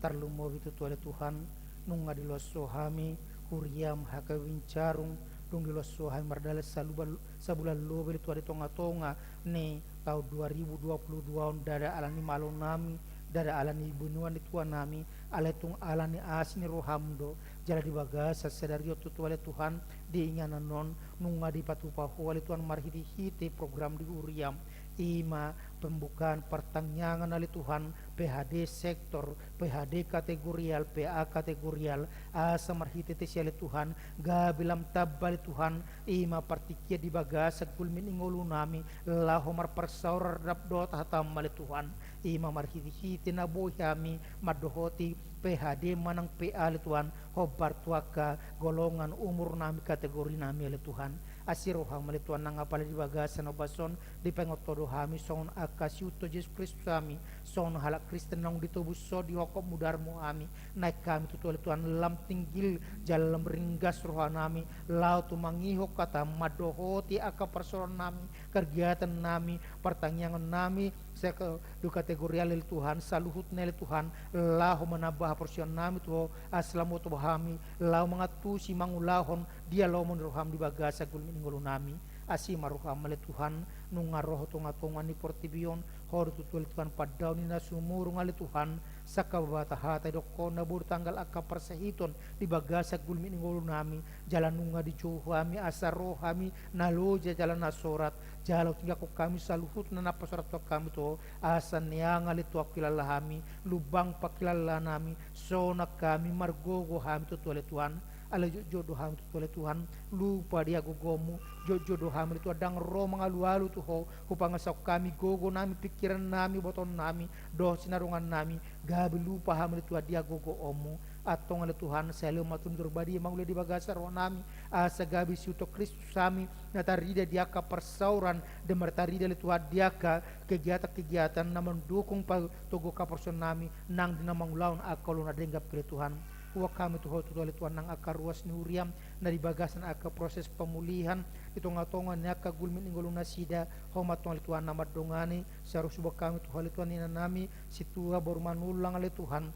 Tarlumobi tutu ale Tuhan, nunga diloas Ho hami, huriam H K B Bincarung, dung diloas Ho hami mardalan saluban, sabulan lobi ale Tuhan di tonga-tonga ni taon dua ribu dua puluh dua on, ndada ala ni malo nami, ndada ala ni binoan ni tua nami, alai tung ala ni asi ni roham do, jala di bagasan sadari on tutu ale Tuhan, di inganan on, nunga dipatupa Ho ale Tuhan marhite-hite program di huriam, i ma pembukaan partangiangan ale Tuhan, P H D sektor, P H D kategorial, P A kategorial, asa marhite-hite si ale Tuhan, gabe lam tamba ale Tuhan, i ma partingkian di bagasan gulmit ni ngolu nami, laho marparsaoran rap dohot hatam ale Tuhan, i ma marhite-hite na boi hami mandohoti P H D manang P A ale Tuhan, hombar tu angka golongan umur nami, kategori nami ale Tuhan. Asi roham ale Tuhan nang apala di bagasan ombas on, dipaingot Ho do hami songon angka siuhut Jesus Kristus hami, songon halak Kristen naung ditobus Ho, dihophop mudarmu hami, naeng hami tutu ale Tuhan lam tinggil jala lam ringgas roha nami, laho tu mangihut hatam, mandohoti angka parsaoran nami, kegiatan nami, partangiangan nami, sek-, di kategorial ale Tuhan, saluhutna ale Tuhan, laho manamba haporseaon nami tu Ho, asa lam Ho tupa hami, laho mangantusi mangulahon dia lomo ni roham di bagasan gulmit ni ngolu nami. Asi ma roham ale Tuhan, nunga ro Ho tonga-tonga ni portibi on, Ho do tutu ale Tuhan pandaon ni na sumurung ale Tuhan, sangkababata hata idokkon na boi ditanggal angka parsahiton di bagasan gulmit ni ngolu nami, jala nunga dijou hami asa ro hami na loja jala na sorat, jala hutinggalhon hami saluhutna na pasorat tu hami tu Ho, asa neang ale Tuhan hukilala hami, lumbang pangkilalaannami, sonang hami, margogo hami tutu ale Tuhan. Alai jotjot do hami tutu ale Tuhan, lupa dia gogomu, jotjot do hami ale Tuhan, ndang ro mangalualu tu Ho, hupangasahon hami gogo nami, pingkiran nami, botoon nami, dohot sinadongan nami, gabe lupa hami ale Tuhan dia gogoonmu. Antong ale Tuhan, sai lehon ma Tondi Parbadia mangula di bagasan roha nami, asa gabe siuhut Kristus hami, na tarida di angka parsaoran, dan martarida ale Tuhan di angka kegiatan-kegiatan na mandukung patogu haporseaon nami, nang di na mangulahon angka ulaon na denggan pe ale Tuhan. Huboan hami tu Ho tutu ale Tuhan nang angka ruas ni huriam, na di bagasan angka proses pemulihan, di tonga-tonga ni angka gulmit ni ngolu nasida, Ho ma antong ale Tuhan na mandongani, sai ro huboan hami tu Ho ale Tuhan inanami, Sintua boru Manullang ale Tuhan,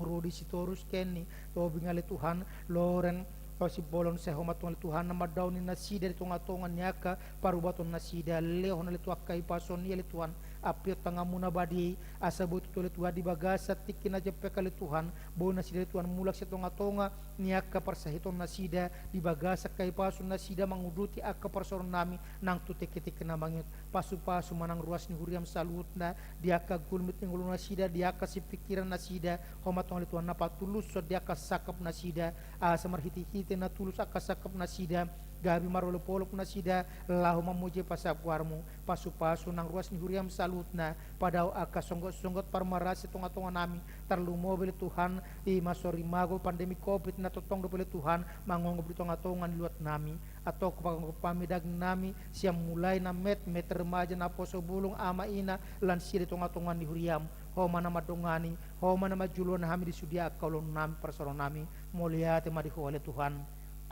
Rudi Sitorus, Kenny Tobing ale Tuhan, Loren, Ho Simbolon, sai Ho ma antong ale Tuhan na mandaoni nasida di tonga-tonga ni angka parubaton nasida, lehon ale Tuhan angka hipason i ale Tuhan, ampion tanganmu na badia i, asa boi tutu ale Tuhan di bagasan tingki na jempek ale Tuhan, boi nasida ale Tuhan mulak sian tonga-tonga ni angka parsahiton nasida, di bagasan angka hipason nasida manguduti angka parsaoran nami, nang tu tingki-tingki na mangihut, pasu-pasu ma nang ruas ni huriam saluhutna, di angka gulmit ni ngolu nasida, di angka sipingkiran nasida, Ho ma antong ale Tuhan na patulushon di angka sangkap nasida, asa marhite-hite na tulus angka sangkap nasida, gabe marolop-olop nasida, laho mamuji pasu-pasu goarmu, pasu-pasu nang ruas ni huriam saluhutna, padao angka songgot-songgot parmaraan sian tonga-tonga nami, tarlumobi ale Tuhan, i ma sorimago pandemi covid na tongtong dope ale Tuhan, mangongop di tonga-tonga ni luat nami. Antong hupanggop hami daging nami, sian mulai na metmet, remaja, naposobulung, ama ina, lansia di tonga-tonga ni huriam. Ho ma na mandongani, Ho ma na manjoloan hami di sude angka ulaon nami, parsaoran nami, mauliate ma di Ho ale Tuhan.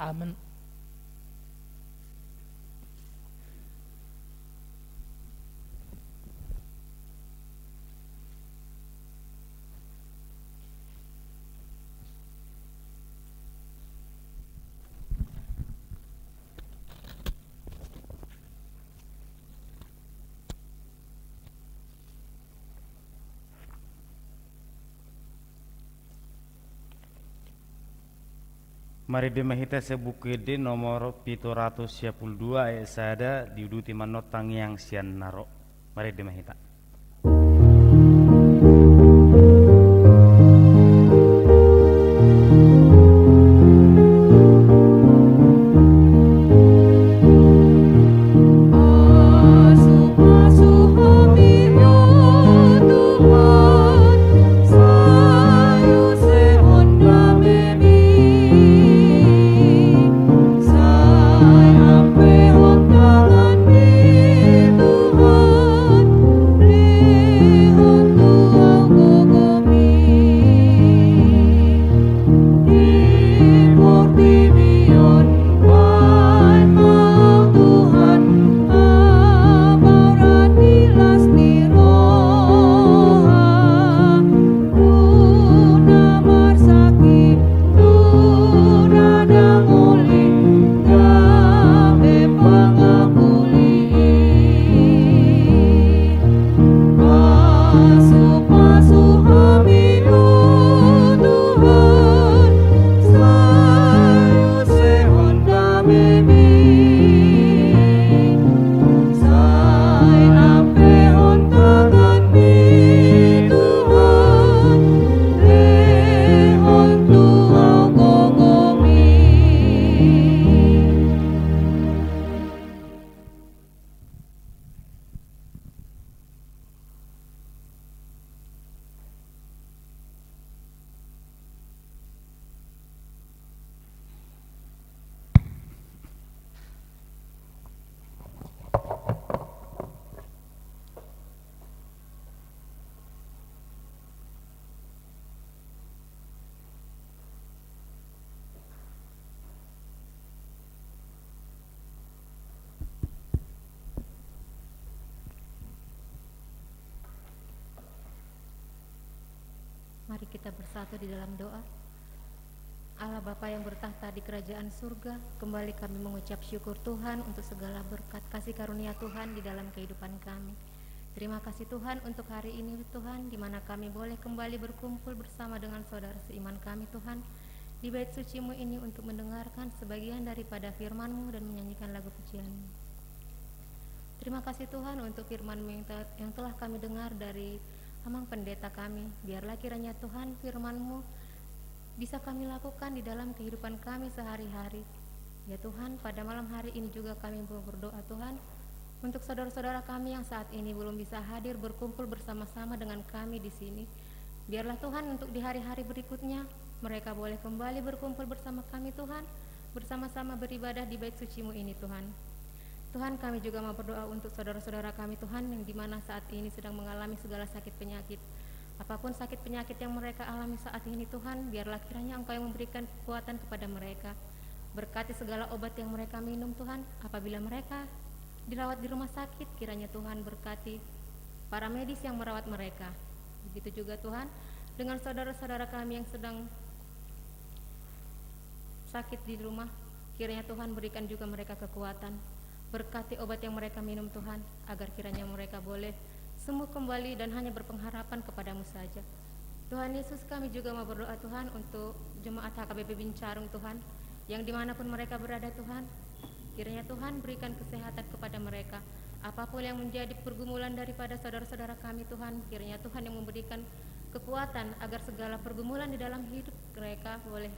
Amen. Marende ma hita sian Buku Ende nomor pitu ratus sia pulu dua ayat sada, diuduti ma on tangiang sian na ro. Marende ma hita. Mari kita bersatu di dalam doa. Allah Bapa yang bertakhta di kerajaan surga, kembali kami mengucap syukur Tuhan untuk segala berkat kasih karunia Tuhan di dalam kehidupan kami. Terima kasih Tuhan untuk hari ini Tuhan, di mana kami boleh kembali berkumpul bersama dengan saudara seiman kami Tuhan, di bait suci-Mu ini untuk mendengarkan sebagian daripada firman-Mu dan menyanyikan lagu pujian-Mu. Terima kasih Tuhan untuk firman-Mu yang te-, yang telah kami dengar dari Amang Pendeta kami. Biarlah kiranya Tuhan firman-Mu bisa kami lakukan di dalam kehidupan kami sehari-hari. Ya Tuhan, pada malam hari ini juga kami mau berdoa Tuhan, untuk saudara-saudara kami yang saat ini belum bisa hadir berkumpul bersama-sama dengan kami di sini. Biarlah Tuhan untuk di hari-hari berikutnya, mereka boleh kembali berkumpul bersama kami Tuhan, bersama-sama beribadah di bait suci-Mu ini Tuhan. Tuhan, kami juga mau berdoa untuk saudara-saudara kami Tuhan, yang dimana saat ini sedang mengalami segala sakit penyakit. Apapun sakit penyakit yang mereka alami saat ini Tuhan, biarlah kiranya Engkau yang memberikan kekuatan kepada mereka. Berkati segala obat yang mereka minum Tuhan, apabila mereka dirawat di rumah sakit, kiranya Tuhan berkati para medis yang merawat mereka. Begitu juga Tuhan, dengan saudara-saudara kami yang sedang sakit di rumah, kiranya Tuhan berikan juga mereka kekuatan. Berkati obat yang mereka minum Tuhan, agar kiranya mereka boleh sembuh kembali dan hanya berpengharapan kepada-Mu saja. Tuhan Yesus, kami juga mau berdoa Tuhan untuk jemaat H K B P Bincarung Tuhan, yang dimanapun mereka berada Tuhan, kiranya Tuhan berikan kesehatan kepada mereka. Apapun yang menjadi pergumulan daripada saudara-saudara kami Tuhan, kiranya Tuhan yang memberikan kekuatan agar segala pergumulan di dalam hidup mereka boleh,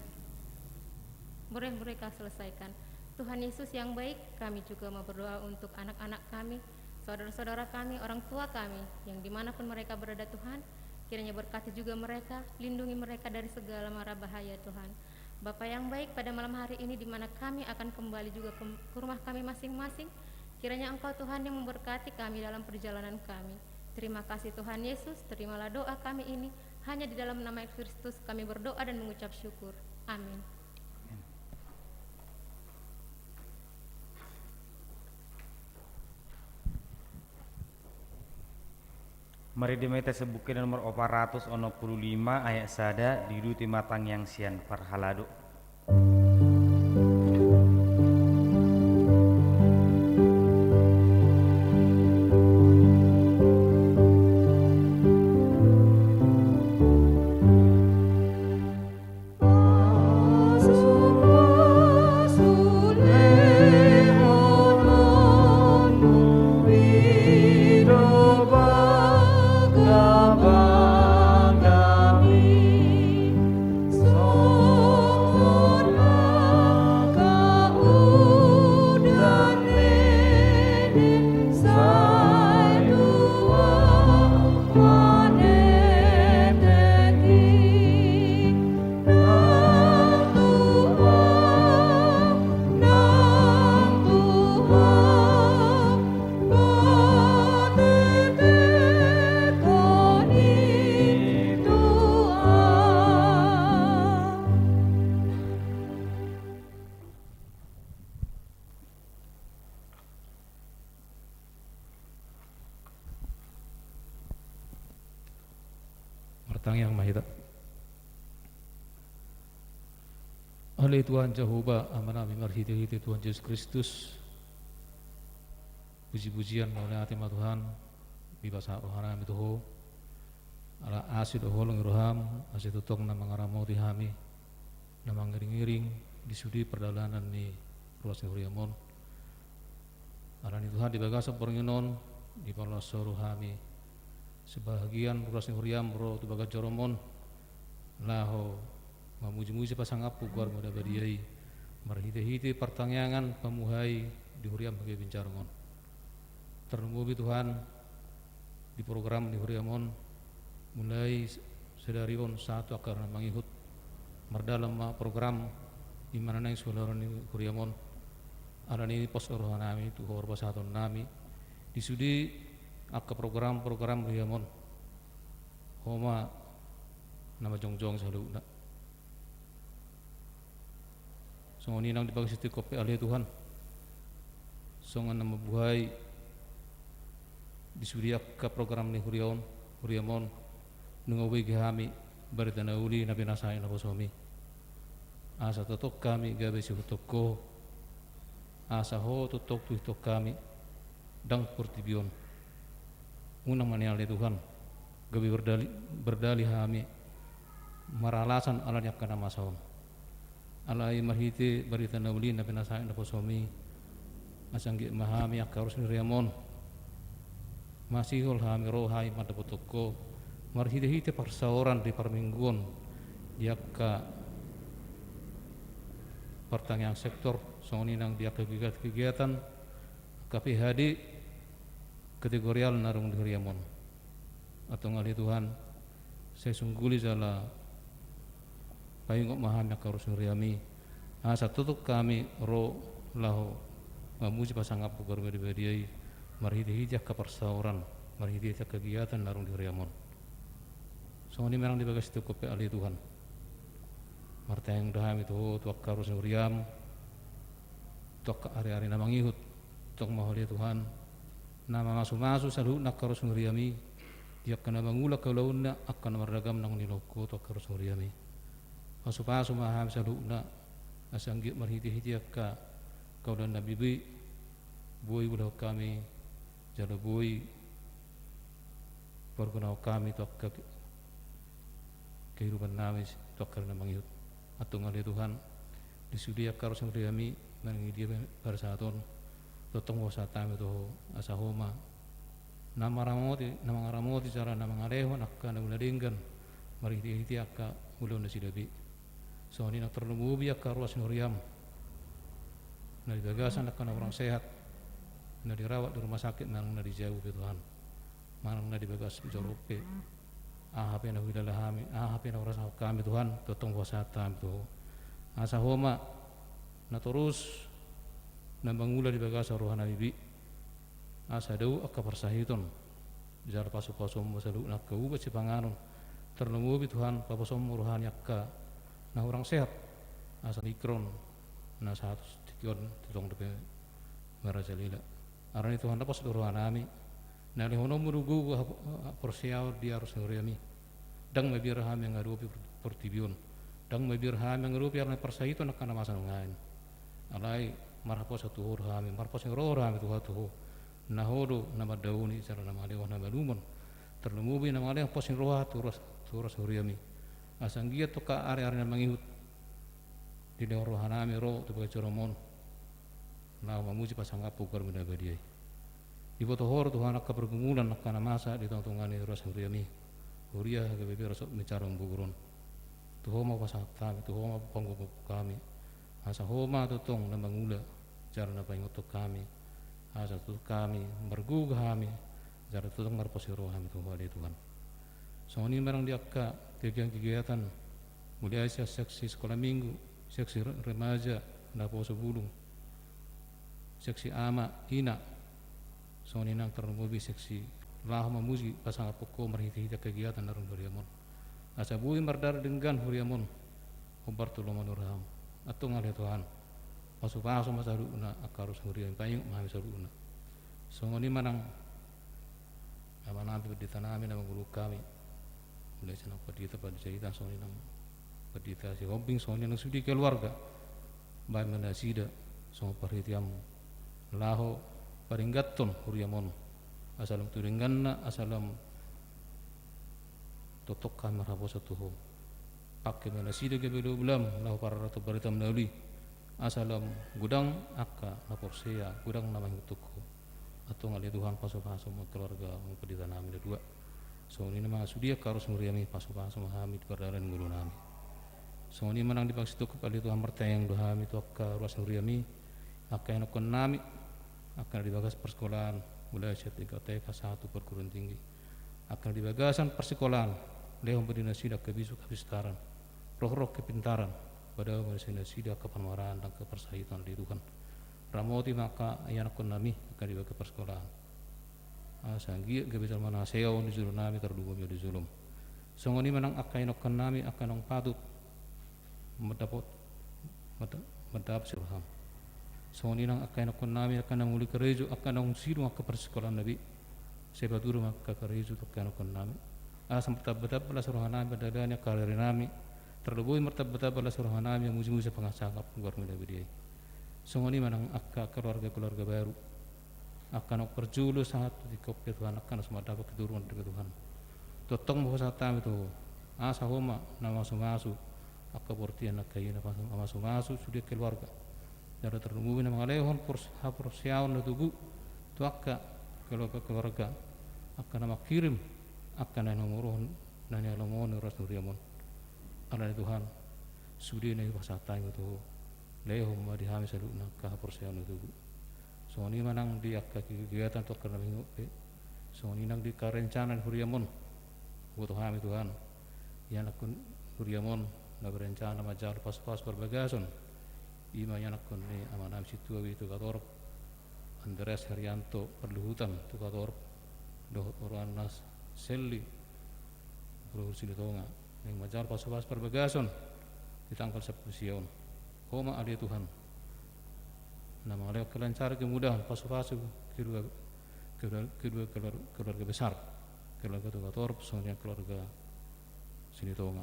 boleh mereka selesaikan. Tuhan Yesus yang baik, kami juga mau berdoa untuk anak-anak kami, saudara-saudara kami, orang tua kami, yang dimanapun mereka berada Tuhan, kiranya berkati juga mereka, lindungi mereka dari segala mara bahaya Tuhan. Bapa yang baik, pada malam hari ini di mana kami akan kembali juga ke, ke rumah kami masing-masing, kiranya Engkau Tuhan yang memberkati kami dalam perjalanan kami. Terima kasih Tuhan Yesus, terimalah doa kami ini, hanya di dalam nama Kristus kami berdoa dan mengucap syukur. Amin. Marende ma hita sian Buku Ende nomor opat ratus onom pulu lima ayat sada, diuduti ma tangiang sian parhalado. Tangiang ma hita. Ale Tuhan Jahowa, Amanami, marhitehite Tuhan Jesus Kristus, pujipujian mauliate ma Tuhan, dipasahat rohanami tu Ho. Ala asi do holong ni roham, asa tongtong na mangaramoti hami, na mangiringiring di sude pardalanan ni ruas ni huriam on. Alani Tuhan, di bagasan borngin on, dipaloas Ho do hami. Sebahagian ruas ni huriam ro tu bagas jarom on, laho mamujimuji pasangaphon goarmu na badia i, marhitehite partangiangan pamuhai di huriam hagabe bincarong on. Tarlumobi Tuhan, di program ni huriam on, mulai sadari on sahat tu angka na mangihut, mardalan ma program i ma na naeng suhulahulan ni huriam on. Alani i pos do rohanami tu Ho, pasahatonnami di sude angka program-program huriam on. Ho ma na manjongjongi saluhutna. Songon i nang di bagas tingki on pe, ale Tuhan, songon na mambuhai di sude angka program ni huria on, huriam on, nunga hubege hami barita na uli na pinasahat naposom i. Asa tongtong hami gabe sihuthon Ho, asa Ho tongtong tuhiton hami, ndang portibi on. Unang ma nian, ale Tuhan, gabe berdali, berdali hami maralasan ala ni angka na masa on. Alai marhite barita na uli na pinasahat naposom i, asa anggiat ma hami angka ruas ni huriam on masihol hami ro hami mandapothon Ho, marhitehite parsaoran di parmingguon, di angka partangiangan sektor, songon i nang di angka kegiatan-kegiatan angka P H D kategorial na adong di huriam on. Antong ale Tuhan, sai sungguli jala paingot ma hami angka ruas ni huriam i, asa tongtong hami ro laho mamuji pasangaphon goarmu na badia i, marhitehite angka parsaoran, marhitehite angka kegiatan na adong di huriam on. Songon i ma nang di bagas tingki on pe, ale Tuhan, martangiang do hami tu Ho tu angka ruas ni huriam, tu angka ariari na mangihut. Tongtong ma Ho, ale Tuhan, na mamasumasu saluhutna angka ruas ni huriam i, di angka na mangula angka ulaonna, angka na marragam na nilehon Ho tu angka ruas ni huriam i. Pasupasu ma hami saluhutna, asa anggiat marhitehite angka ulaon na boi, boi ulahon hami, jala boi parguna hami tu angka ke-, kehidupannami tu angka ari na mangihut. Antong ale Tuhan, di sude angka ruas ni huriam i, manang di dia pe pada saat on, tongtong hupasahat hami tu Ho, asa Ho ma na mangaramoti, na mangaramoti jala na mangalehon angka na ula denggan, marhitehite angka ulaon nasida be. Songon i nang tarlumobi angka ruas ni huriam na di bagasan angka na hurang sehat, na dirawat di rumah sakit manang na di jabu pe Tuhan, manang na di bagas joro pe. Aha pe na huhilala hami, aha pe na hurasahon hami Tuhan, tongtong hupasahat hami tu Ho. Asa Ho ma na torus na mangula di bagasan rohanami be, asa dao angka parsahiton, jala pasupasum ma saluhutna angka ubat sipanganon. Tarlumobi Tuhan, paposom ma roha ni angka na hurang sehat, asa Omikron na sahat tu tingki on tongtong dope marajalela. Alani Tuhan, na pos do rohanami, na lehononmu do gogo hap-, haporseaon di ruas ni huriam i. Ndang mabiar hami mangadopi por-, portibi on, ndang mabiar hami mangadopi ala ni parsahiton angka na masa nuaeng. Alai marhaposan tu Ho do hami, marpos ni roha do hami tu Ho, tu Ho. Na Ho do na mandaoni jala na mangalehon hamalumon, tarlumobi na mangalehon pos ni roha tu ruas, tu ruas ni huriam i. Asa anggiat tu angka ariari na mangihut dilehon rohanami ro tu bagas jarom on, laho mamuji pasangaphon goarmu na badia i. Diboto Ho do Tuhan angka pergumulan angka na masa di tongatonga ni ruas ni huriam i, huria HKBP Rosok Bincarong Bogor on. Tu Ho ma hupasahat hami, tu Ho ma panggogohon hami, asa Ho ma tongtong na mangula jala na paingothon hami, asa tongtong hami margogo hami, jala tongtong marpos ni roha hami tu Ho, ale Tuhan. Songon i ma nang di angka kegiatan-kegiatan, mulai sian seksi sekolah minggu, seksi re-, remaja, naposo bulung, seksi ama, ina, songon i nang tarlumobi seksi laho mamuji pasangaphon Ho marhitehite kegiatan na adong di huriam on. Asa boi mardarah denggan huriam on, hombar tu lomo ni roham. Antong ale Tuhan, pasupasu ma saluhutna angka ruas ni huriam i, paingot ma hami saluhutna. Songon i ma nang amanami, panditanami na manggogohon hami, Mulai sian Pandita Panjaitan, songon i nang Pandita Sihombing, songon i nang sude keluarga. Baen ma nasida songon parhiteanmu laho padengganhon huriam on, asa lam tu dengganna, asa lam tongtong hami marhaposan tu Ho. Pangke ma nasida gabe ulaonmu laho pararathon baritamu na uli, asa lam godang angka na porsea, godang na mangihuthon Ho. Antong ale Tuhan, pasupasu ma keluarga Pandita nami na dua. Songon i ma sude angka ruas ni huriam i, pasupasu ma hami di pardalanan ni ngolu nami. Songon i ma nang di bagas sitongkin, ale Tuhan, martangiang do hami tu angka ruas ni huriam i, angka ianakkon nami, angka na di bagas parsikolaan, mulai sian tingkat T K sahat tu perguruan tinggi. Angka na di bagasan parsikolaan, lehon ma di nasida angka bisuk hapistaran, rohroh kepintaran, padao ma di nasida angka panumaraan, angka parsahiton, ale Tuhan. Ramoti ma angka ianakkon nami, angka na di bagas parsikolaan. Asa anggiat gabe jolma na sewa on di jolo nami, tarlumobi on di jolom. Songon i ma nang angka ianakkon nami, angka naung patut mandapot, manda-, mandapot sian roham. Songon i nang angka ianakkon nami, angka naung uli karejo, angka naung sidung angka parsikolaan na be. Sai paturut ma angka karejo tu angka ianakkon nami. Asa martambatamba las ni roha nami mandalani angka ari-ari nami. Tarlumobi martambatamba las ni roha nami mamujimuji parsangap goarmu na badia i. Songon i ma nang angka keluarga-keluarga baru. Angka naung parjolo sahat tu tingki on pe Tuhan, angka na so mandapot keturunan pe Tuhan. Tongtong ma hupasahat hami tu Ho, asa Ho ma na mamasumasu angka bortian, angka i na mamasumasu sude keluarga. Jala tarlumobi na mangalehon pors-, haporseaon na togu tu angka keluarga-keluarga, angka na mangkirim angka na nihamoruhon, na nialomohon ni ruas ni huriam on. Alani Tuhan, sude na i hupasahat hami tu Ho. Lehon ma di hami saluhutna angka haporseaon na togu. Songon i ma nang di angka kegiatan tu angka na mangihut pe. Songon i nang di angka rencana ni huriam on. Huboto hami Tuhan, ianakkon huriam on na berencana manjalo pasupasu parbagason. I ma ianakkon ni amanami sintua i tu Katorop, Andreas Herianto Parluhutan tu Katorop, dohot oroanna Selly Bro Silitonga, naeng manjalo pasupasu parbagason di tanggal sampulu sia on. Ho ma ale Tuhan na mangalehon kelancaran, kemudahan, pasupasu kedua, kedua, kedua keluar-, keluarga besar, keluarga tu Katorop songon i nang keluarga Silitonga.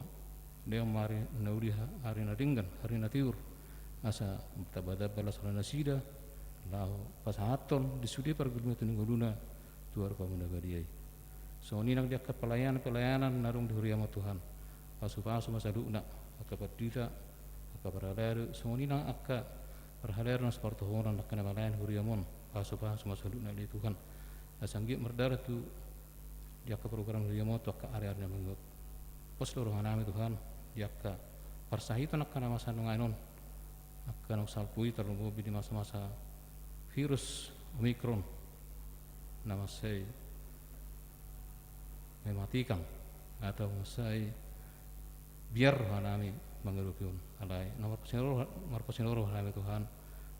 Lehon ma ari na uli, ari na denggan, ari na tiur, asa martambatamba las ni roha nasida laho pasahathon di sude pargulmian tu ngoluna tu adopanmu na badia i. Songon i nang di angka pelayanan-pelayanan na adong di huriam on Tuhan. Pasupasu ma saluhutna, angka pandita, angka parhalado, songon i nang angka parhalado na so partohonan, angka na malayani huriam on. Pasupasu ma saluhutna ale Tuhan, asa anggiat mardalan tu di angka program huriam on tu angka ari-ari na mangihut. Pos do roha nami Tuhan di angka parsahiton angka na masa nuaeng on, angka naung salpu i, tarlumobi di masa-masa virus Omikron na mansai mematikan atau mansai biar roha nami mangadopi on. Alai na marpos ni roha, marpos ni roha roha nami Tuhan,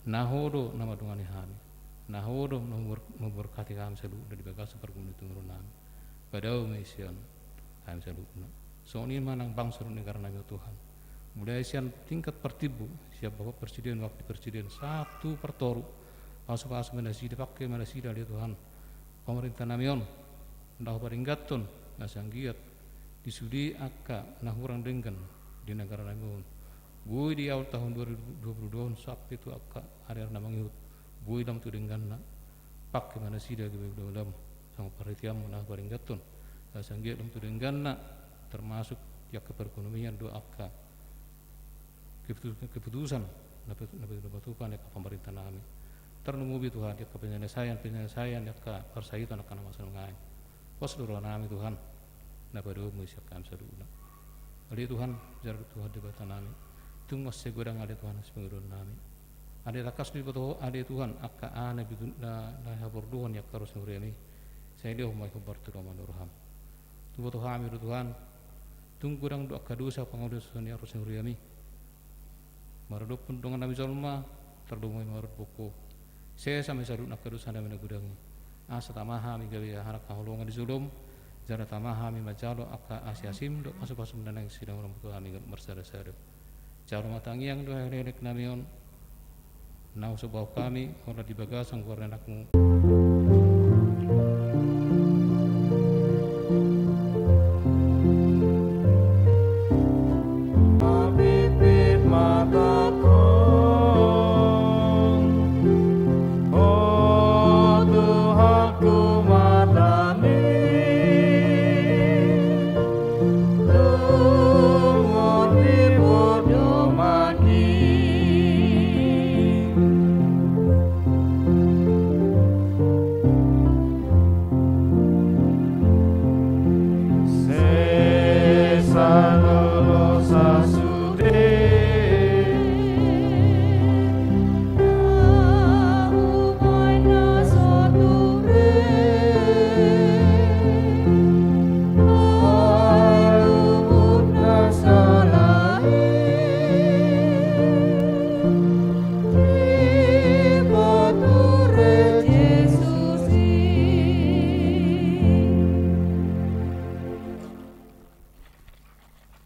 na Ho do na mandongani hami, na Ho do na member-, memberkati hami saluhutna di bagasan pargulmian tu ngolu nami. Padao ma i sian hami saluhutna. Songon i ma nang bangso dohot negara nami on Tuhan. Mulai sian tingkat partimbo, sian Bapak Presiden, Wakil Presiden, sahat tu partoru. Pasupasu ma nasida, pangke ma nasida ale Tuhan, pamarenta nami on laho padengganhon, asa anggiat di sude angka na hurang denggan di negara nami on, boi di awal tahun dua ribu dua puluh dua on sampe tu angka ari-ari na mangihut, boi lam tu dengganna. Pangke ma nasida gabe ulaonmu songon parhiteanmu na padengganhon, asa anggiat lam tu dengganna, termasuk di angka perekonomian dohot angka keputu-, keputusan na pe-, na pe-, na patupa ni angka pamarenta nami. Tarlumobi Tuhan di angka penyelesaian-penyelesaian di angka parsahiton angka na masa nuaeng. Pos do roha nami Tuhan, na padaomu i sian hami saluhutna. Ale Tuhan, jala Tuhan Debata nami, tung mansai godang ale Tuhan sipangidoan nami. Alai tangkas do diboto Ho ale Tuhan angka aha na bitu-, na, na haporluhon ni angka ruas ni huriam i. Sai lehon ma i hombar tu lomo ni roham. Huboto hami do Tuhan, tung godang do angka dosa pangalaosion ni ruas ni huriam i. Maradophon dongan nami jolma, tarlumobi maradophon Ho. Sesa ma i saluhutna angka dosa nami na godang i. Asa tama hami gabe anak haholongan di jolom, jala tama hami manjalo angka asiasim dohot pasupasum na naeng sidaonon tu hami gabe marsadasada. Jalo ma tangiang dohot elek-elek nami on, na husomba hami, holan di bagasan goar ni anakmu.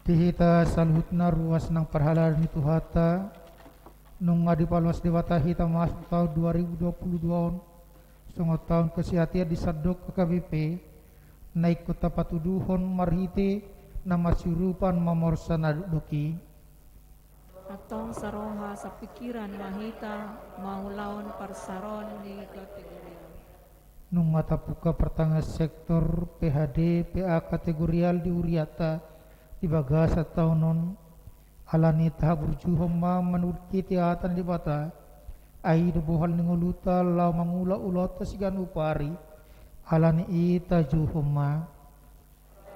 Di hita saluhutna ruas nang parhalado ni Tuhanta, nunga dipaloas Debata hita masuk taon dua ribu dua puluh dua on, songon taon kesehatan di sandok H K B P, na ingkon tapatuduhon marhite na masiurupan mamorsan na dokdok i. Antong saroha sapikiran ma hita mangulahon parsaroan ni kategorial. Nunga tabuka partangiangan sektor P H D P A kategorial di hurianta di bagasan taon on. Alani i tahaburjuhon ma manurhite hata ni Debata. Ai i do bohal ni ngolunta laho mangula ulaonta siganup ari. Alani i tajuhon ma.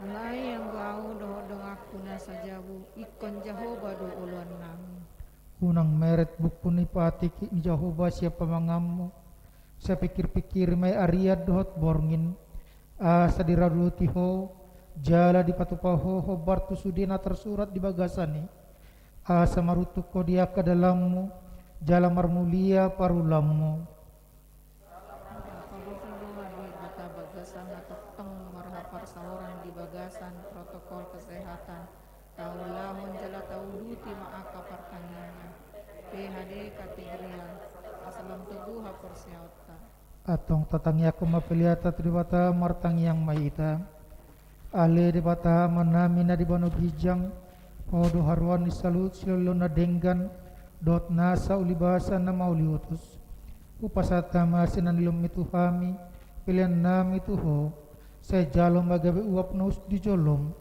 Alai anggo ahu dohot donganku na sajabu, ingkon Jahowa do oloannami. Unang meret buku ni patik ni Jahowa sian pamanganmu. Sai pikir-pikiri ma i arian dohot borngin. Asa diradoti ho, jala dipatupa ho hombar tu sude na tarsurat di bagasan i. Asa maruntung ho di angka dalanmu, jala marmulia parulaonmu. Paboa do Debata bagasan na tongtong marhaparsaoran di bagasan protokol kesehatan. Taulahon jala tauduti ma angka partangiangan P H D kategorial, asa lam togu haporseaonta. Antong tatangiangkon ma peleanta tu Debata, martangiang ma hita. Ale Debata Amanami na di banua ginjang, Ho do haroan ni saluhut silehonlehon na denggan, dohot nasa ulibasan na mauliutus. Hupasahat hami asa na nilehonMi tu hami, peleannami tu Ho, sai jalo ma gabe uap na husuk di joloM,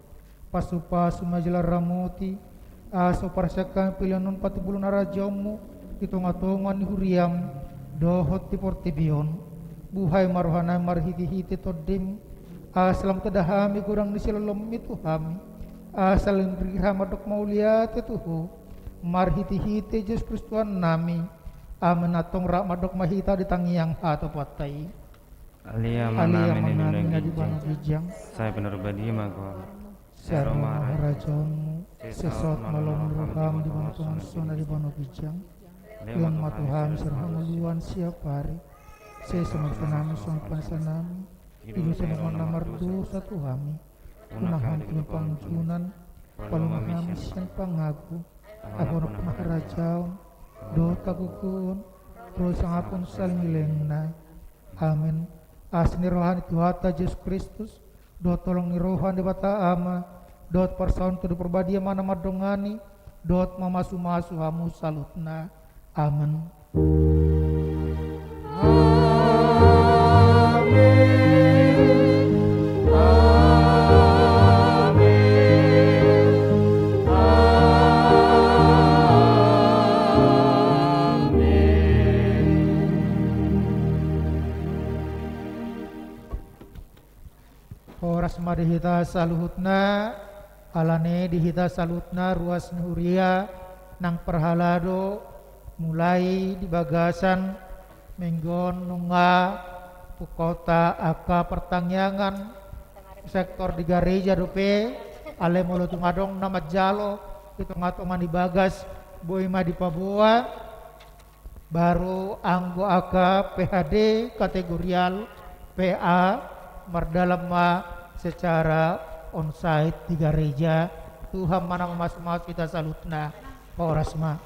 pasupasu ma jala ramoti, asa huparsian hami pelean on patubuhon harajaonMu di tongatonga ni huriaM, dohot di portibi on. Buhai ma rohanami marhitehite TondiM, asa lam tanda hami godang ni silehonlehonMi tu hami, asa lam dirighit hami mandok mauliate tu Ho, marhitehite Jesus Kristus Tuhannami. Amen. Antong rap mandok ma hita di tangiang hatopanta i. Ale Amanami na di banua ginjang, sai pinarbadia ma goarMu. Sai ro ma harajaonMu, sai saut ma lomo ni rohaM di banua tonga on songon na di banua ginjang. Lehon ma tu hami sian hangoluan siapari. Sesa ma dosanami songon panesanami di dosa ni angka na mardosa tu hami. Unang hami togihon pangunjunan, paluahon ma hami sian pangago. Ai Ho do nampuna harajaon dohot hagogoon ro sangapon saleleng ni lelengna. Amen. Asi ni roha ni Tuhanta Jesus Kristus, dohot holong ni roha ni Debata Ama, dohot parsaoran Tondi Parbadia ma na mandongani dohot mamasumasu hamu saluhutna. Amen. Amen. Amen. Amen. Horas ma di hita saluhutna. Alani di hita saluhutna ruas ni huria nang parhalado, mulai di bagasan minggu on nunga pungkaonta angka partangiangan sektor di gareja dope. Alai molo tung adong na manjalo di tongatonga ni bagas, boi ma dipaboa. Baru anggo angka P H D kategorial P A mardalan ma secara onsite di gareja. Tuhan ma na mamasumasu hita saluhutna. Horas ma.